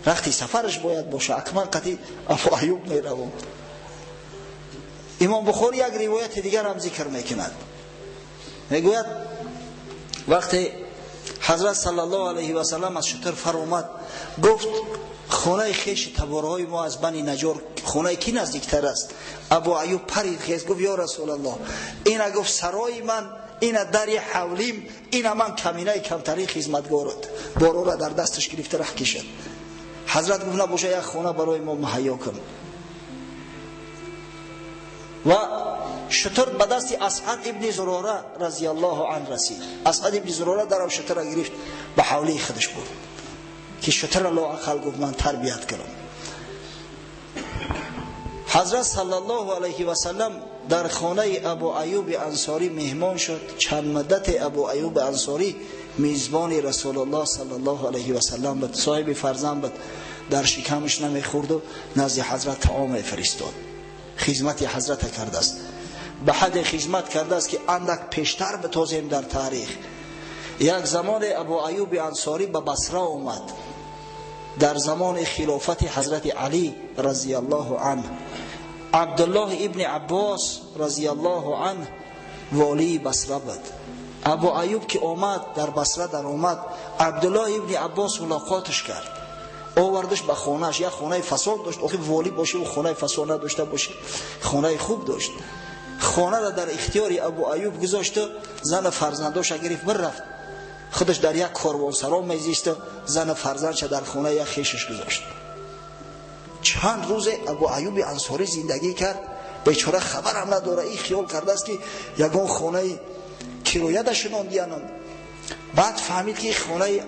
рахти сафараш бояд боша. Акман қати Абу Аюб меравам. Имом Бухори як ривояти дигар ҳам зикр мекунад. Мегӯяд вақте ҳазрат саллаллоҳу алайҳи васаллам аз шутур фаромад, гуфт хонаи хеши таборҳои мо аз Бани Наҷор хонаи ки наздиктар аст? Абу Аюб парид хез, гуфт ё Расулаллоҳ, ина гуфт сарои ман, ина дари ҳавлим, ина ман каминаи камтарин хизматгорат. Борора дар дасташ гирифта раҳ кишад. Ҳазрат гуфт набоша як хона барои мо муҳайё кун. Ва шутур ба дасти Асъад ибни Зурора разияллоҳу ан расид. Асъад ибни Зурора дарав шутурра гирифт, ба ҳавлии худаш бурд ки шутурра лоақал гуфт ман тарбият кунам. Ҳазрат саллаллоҳу алайҳи васаллам дар хонаи Абу Аюби Ансорӣ меҳмон шуд. Чанд муддате Абу Аюби Ансорӣ мизбони Расулуллоҳ саллаллоҳу алайҳи васаллам буд, соҳиби фарзанд буд. Дар шикамаш намехӯрду назди ҳазрат таом мефиристод. Хизмати ҳазрата кардааст, ба ҳадде хизмат кардааст ки андак пештар битозем дар таърих. Як замоне Абу Аюби Ансорӣ ба Басра омад дар замони хилофати ҳазрати Алӣ разияллоҳу анҳ. Абдуллоҳ ибни Аббос разияллоҳу анҳ волии Басра буд. Абу Аюб ки омад дар Басра даромад, Абдуллоҳ ибни Аббос мулоқоташ кард, овардаш ба хонааш. Як хонаи фасон дошт, охи волӣ бошӣ хонаи фасон надошта бошӣ, хонаи хуб дошт. Хонаро дар ихтиёри Абу Аюб гузошт, зану фарзандоша гирифт бирафт. Худаш дар як корвонсаро мезист, зану фарзандша дар хонаи як хешаш гузошт. Чанд рӯзе Абу Аюби Ансорӣ зиндагӣ кард. Бечора хабарам надора, ин хиёл кардааст ки ягон хонаи кироя дашинондиянам. Баъд фаҳмид ки хонаи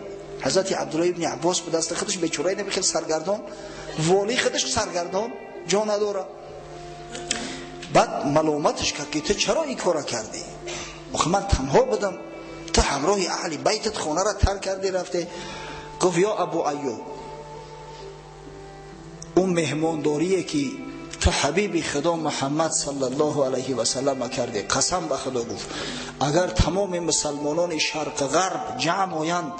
ҳазрати Абдуллоҳ ибни Аббос будааст. Худаш бечораи намехел саргардон, волӣ худаш саргардон, ҷо надора. Баъд маломаташ кард ки ту чаро ин кора кардӣ? Охи ман танҳо будам, ту ҳамроҳи аҳли байтат хонаро тарк кардӣ рафте. Гуфт ё Абу Аюб, он меҳмондорие ки ту ҳабиби Худо Муҳаммад саллаллоҳу алайҳи васаллам кардӣ, қасам ба Худо гуфт агар тамоми мусалмонони шарқ ғарб ҷамъ оянд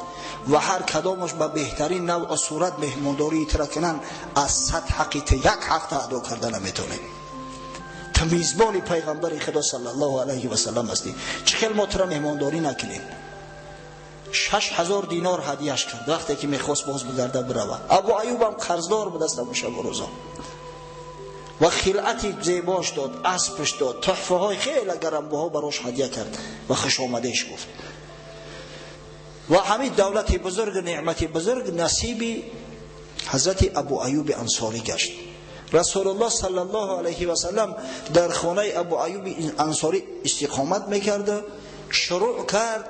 ва ҳар кадомаш ба беҳтарин навъу сурат меҳмондории тура кунанд, аз 100 ҳаққи ту як ҳақта адо карда наметавонем. Ту мизбони пайғамбари Худо саллаллоҳу алайҳи васаллам ҳастӣ, чӣ хел мо тура меҳмондорӣ накунем? 6000 динор ҳадияш кард вақте ки мехост боз бигарда бирава. Абу Аюбам қарздор будаст ҳамон шабу рӯзо. Ва хилъати зебош дод, аспаш дод, туҳфаҳои хеле гаронбаҳо барош ҳадия кард ва хушомадеш гуфт. Ва ҳамин давлати бузург, неъмати бузург насиби ҳазрати Абу Аюби Ансорӣ гашт. Расулуллоҳ саллаллоҳу алайҳи васаллам дар хонаи Абу Аюби Ансорӣ истиқомат мекард. Шурӯъ кард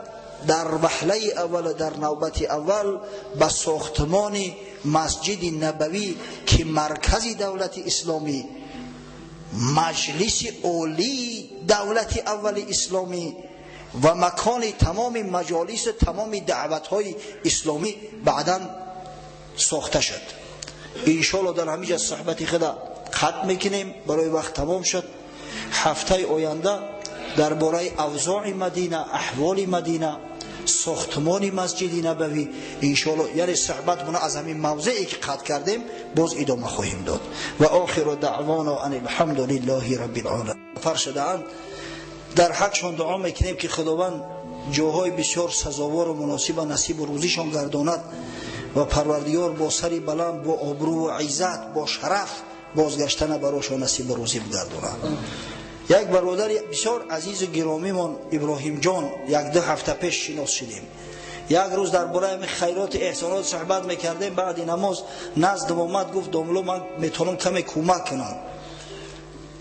дар ваҳлаи аввал, дар навбати аввал ба сохтмони масҷиди Набавӣ ки маркази давлати исломӣ, маҷлиси олии давлати аввали исломӣ ва макони тамоми маҷолису тамоми даъватҳои исломӣ баъдан сохта шуд. Иншоалло дар ҳамин ҷа суҳбати худа хатм мекунем, барои вақт тамом шуд. Ҳафтаи оянда дар бораи авзои Мадина, аҳволи Мадина, сохтмони масҷиди Набавӣ иншоалло, яъне суҳбатмона аз ҳамин мавзее ки қатъ кардем боз идома хоҳем дод. Ва охиру даъвона ан алҳамду лиллаҳи раббил оламин. Сафар шудаанд, дар ҳақшон дуо мекунем ки Худованд ҷоҳои бисёр сазовору муносиба насибу рӯзишон гардонад ва Парвардигор бо сари баланд, бо обрӯву иззат, бо шараф бозгаштана барошон насибу рӯзӣ бигардонад. Як бародари бисёр азизу гиромимон Иброҳимҷон 1-2 ҳафта пеш шинос шудем. Як рӯз дар бораи ҳамин хайроту эҳсонот суҳбат мекардем. Баъди намоз наздам омад, гуфт домло ман метавонам каме кӯмак кунам.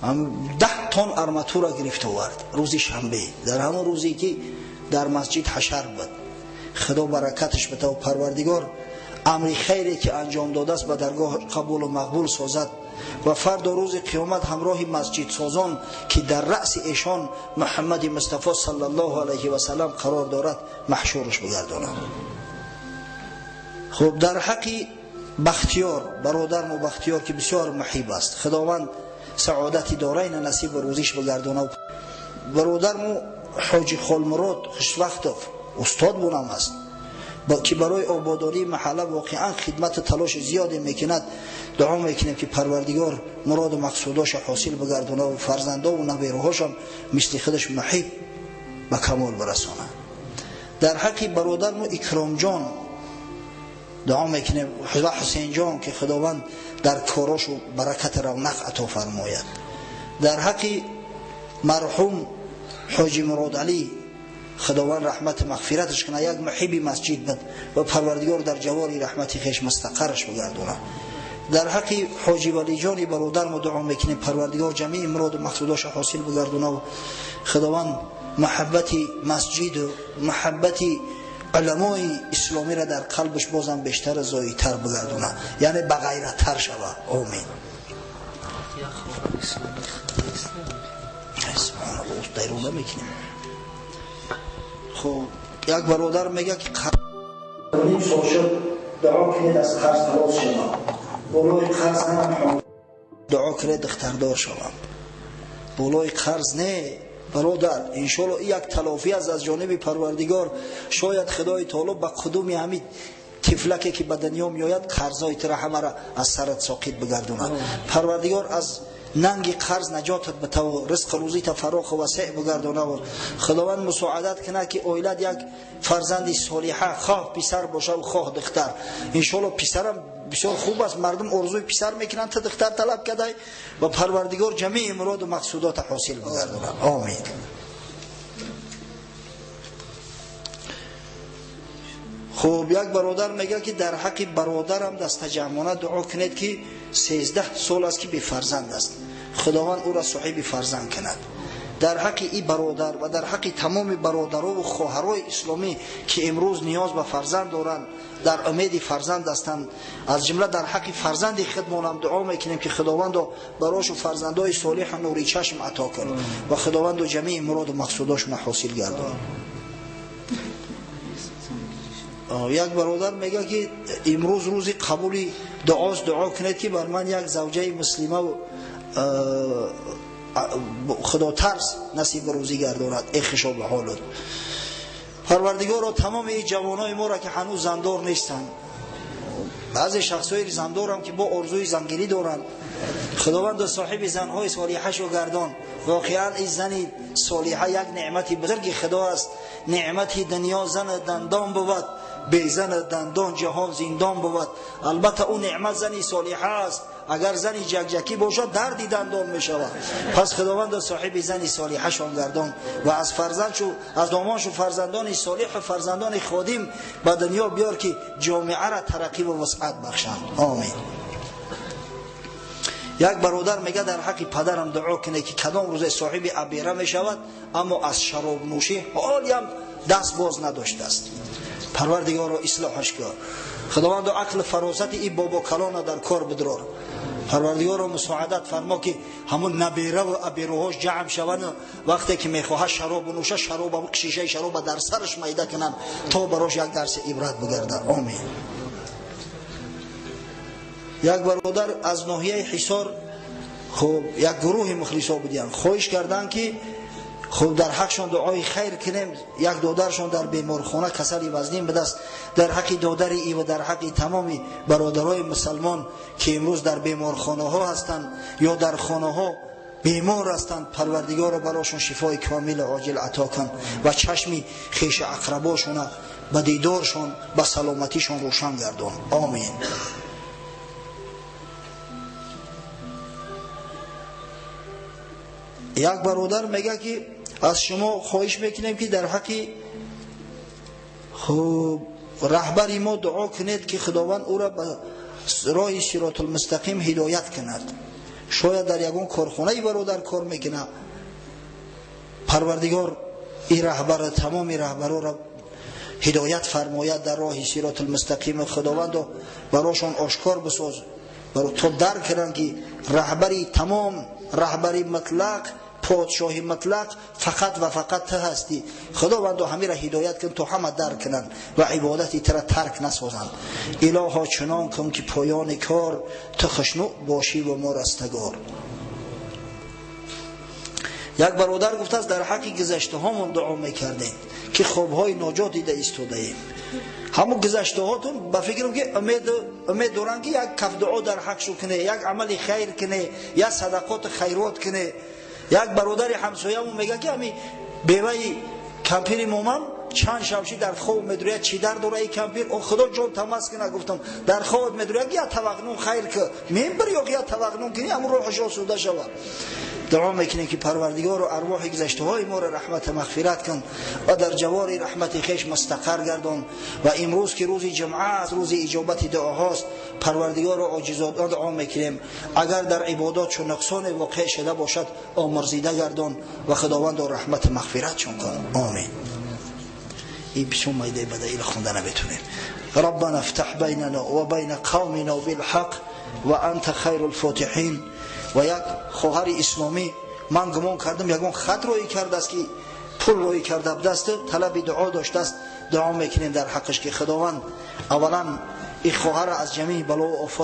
10 тон арматура гирифта овард рӯзи шанбе, дар ҳамон рӯзе ки дар масҷид ҳашар буд. Худо баракаташ битав, Парвардигор амри хайре ки анҷом додааст ба даргоҳ қабулу мақбул созад. ва фардо рӯзи қиёмат ҳамроҳи масҷидсозон ки дар раъси эшон Муҳаммади Мустафо саллаллоҳу алайҳи васаллам қарор дорад маҳшураш бигардонад. Хуб, дар ҳаққи Бахтиёр, бародармо Бахтиёр ки бисёр муҳиб аст, Худованд саодати дорайна насиб ва рӯзиш бигардонад. Бародармо Ҳоҷи Холмурод Хушвақтов устод бунам аст ки барои ободонии маҳалла воқеан хидмату талоши зиёде мекунад. Дуо мекунем ки Парвардигор муроду мақсудоша ҳосил бигардонад ва фарзандову набераҳошам мисли худаш муҳиб ба камол барасонад. Дар ҳаққи бародармо Икромҷон дуо мекунем ва Ҳусейнҷон ки Худованд дар корошу баракати равнақ ато фармояд. Дар ҳаққи марҳум Ҳоҷи Мурод Алӣ Худованд раҳмати мағфираташ кунад, як муҳиби масҷид буд ва Парвардигор дар ҷавори раҳмати хеш мустақарраш бигардонад. Дар ҳаққи Ҳоҷи Валиҷони бародармо дуо мекунем, Парвардигор ҷамеи муроду мақсудоша ҳосил бигардонад. Худованд муҳаббати масҷиду муҳаббати уламои исломиро дар қалбаш бозам бештар зоитар бигардонад, яъне бағайраттар шава. Омин. Субҳаналлоҳ, дайрона мекунем. Хуб, як бародар мегӯяд ки ним сол шуд, дуо кунед аз қарз халос шавам, болои қарз ҳам дуо кунед духтардор шавам. Болои қарз не бародар, иншоалло ин як талофӣ аст аз ҷониби Парвардигор. Шояд Худои таоло ба қудуми ҳамин тифлаке ки ба дунё меояд қарзҳои тура ҳамаро аз сарат соқит бигардонад. Парвардигор аз нанги қарз наҷотат битаву ризқу рӯзита фароху васеъ бигардонаву Худованд мусоадат кунад ки оилат як фарзанди солиҳа, хоҳ писар бошаву хоҳ духтар. Иншоалло писарам бисёр хуб аст, мардум орзуи писар мекунанд, ту духтар талаб кадай ва Парвардигор ҷамеи муроду мақсудота ҳосил бигардонад. Омин. Хуб, як бародар мегӯяд ки дар ҳаққи бародарам дастаҷамъона дуо кунед ки 13 сол аст ки бефарзанд аст, Худованд ӯро соҳиби фарзанд кунад. Дар ҳаққи ин бародар ва дар ҳаққи тамоми бародарову хоҳарои исломӣ ки имрӯз ниёз ба фарзанд доранд, дар умеди фарзанд ҳастанд, аз ҷумла дар ҳаққи фарзанди худмонам дуо мекунем ки Худовандо барошу фарзандои солиҳу нури чашм ато кунад ва Худовандо ҷамеи муроду мақсудошона ҳосил гардонад. Як бародар мегӯяд ки имрӯз рӯзи қабули дуост, дуо кунед ки бар ман як завҷаи муслима худотарс насиб рӯзӣ гардонад. Э хушо ба ҳолат. Парвардигоро тамоми ин ҷавонои моро ки ҳанӯз зандор нестанд, баъзе шахсҳои зандорам ки бо орзуи зангирӣ доранд, Худовандо соҳиби занҳои солиҳашо гардон. Воқеан ин зани солиҳа як неъмати бузурги Худо аст. Неъмати дунё зан дандон бувад, бе зан дандон ҷаҳон зиндон бувад. Албатта ӯ неъмат зани солиҳа аст, агар зани ҷакҷакӣ бошад дарди дандон мешавад. Пас Худовандо соҳиби зани солиҳашон гардон ва аз фарзандшу аз домоншу фарзандони солиҳу фарзандони ходим ба дунё биёр ки ҷомеаро тараққӣ ва вусъат бахшанд. Омин. Як бародар мегӯяд дар ҳаққи падарам дуо кунед ки кадом рӯзе соҳиби абера мешавад, аммо аз шаробнӯшӣ ҳолиам даст боз надоштааст. Парвардигоро ислоҳаш кун. Худовандо ақли фаросати ин бобокалона дар кор бидрор. Парвардигоро мусоадат фармо ки ҳамун набераву аберуҳош ҷамъ шаванд, вақте ки мехоҳад шароб нӯша, шароба шишаи шароба дар сараш майда кунанд то барош як дарси ибрат бигардад. Омин. Як бародар аз ноҳияи Ҳисор, хуб, як гурӯҳи мухлисо будиянд, хоҳиш карданд ки хуб дар ҳақшон дуои хайр кунем. Як додаршон дар беморхона касали вазнин будаст. Дар ҳаққи додари и ва дар ҳаққи тамоми бародарои мусалмон ки имрӯз дар беморхонаҳо ҳастанд ё дар хонаҳо бемор ҳастанд, Парвардигоро барошон шифои комилу оҷил ато кун ва чашми хешу ақрабошона ба дидоршон ба саломатишон рӯшан гардон. Омин. Як бародар мегӯяд ки аз шумо хоҳиш мекунем ки дар ҳаққи хуб раҳбари мо дуо кунед ки Худованд ӯро ба роҳи сиротулмустақим ҳидоят кунад. Шояд дар ягон корхонаи бародар кор мекунад. Парвардигор ин раҳбара тамоми раҳбароро ҳидоят фармояд дар роҳи сиротулмустақим. Худовандо барошон ошкор бисоз, То дарк кунанд, ки раҳбари тамом, раҳбари мутлақ, подшоҳи мутлақ фақат ва фақат ту ҳастӣ. Худовандо, ҳамира ҳидоят кун, то ҳама дарк кунанд ва ибодати тура тарк насозанд. Илоҳо, чунон кун, ки поёни кор ту хушнуд бошӣ ва мо растагор. Як бародар гуфтааст, дар ҳаққи гузаштаҳомон дуо мекардем, ки хобҳои ноҷо дида истодаем. Ҳамун гузаштаҳотун ба фикрам, ки умед доранд, ки як каф дуо дар ҳақшу куне, як амали хайр куне, як садақоти хайрот куне. Як бародари ҳамсоямон мегӯяд, ки ҳами беваи кампири момам чанд шабши дар хоб медуряд. Чӣ дар дора и кампир? О, худо ҷон тамас кина. Гуфтам, дар хобат медуряд, ки я тавақнун хайр ки мебир ё ки я тавақнун кини, ҳамун рӯҳаш осуда шавад. Дуо мекунем, ки Парвардигору арвоҳи гузаштаҳои моро раҳмату мағфират кун ва дар ҷавори раҳмати хеш мустақар гардон. Ва имрӯз, ки рӯзи ҷумъа аст, рӯзи иҷобати дуоҳост, Парвардигору оҷизона дуо мекунем, агар дар ибодот чун нуқсоне воқеъ шуда бошад, омурзида гардон ва Худовандо раҳмату мағфиратшон кун. Омин. И бисёр майдаи бадаила хонда наметонем. ربنا افتح بيننا وبين قومنا بالحق وأنت خير الفاتحين. Ва як хоҳари исломӣ, ман гумон кардам, ягон хат роӣ кардааст, ки пул роӣ карда будааст, талаби дуо доштааст. Дуо мекунем дар ҳаққаш, ки Худованд аввалан ин хоҳара аз ҷамии бало офот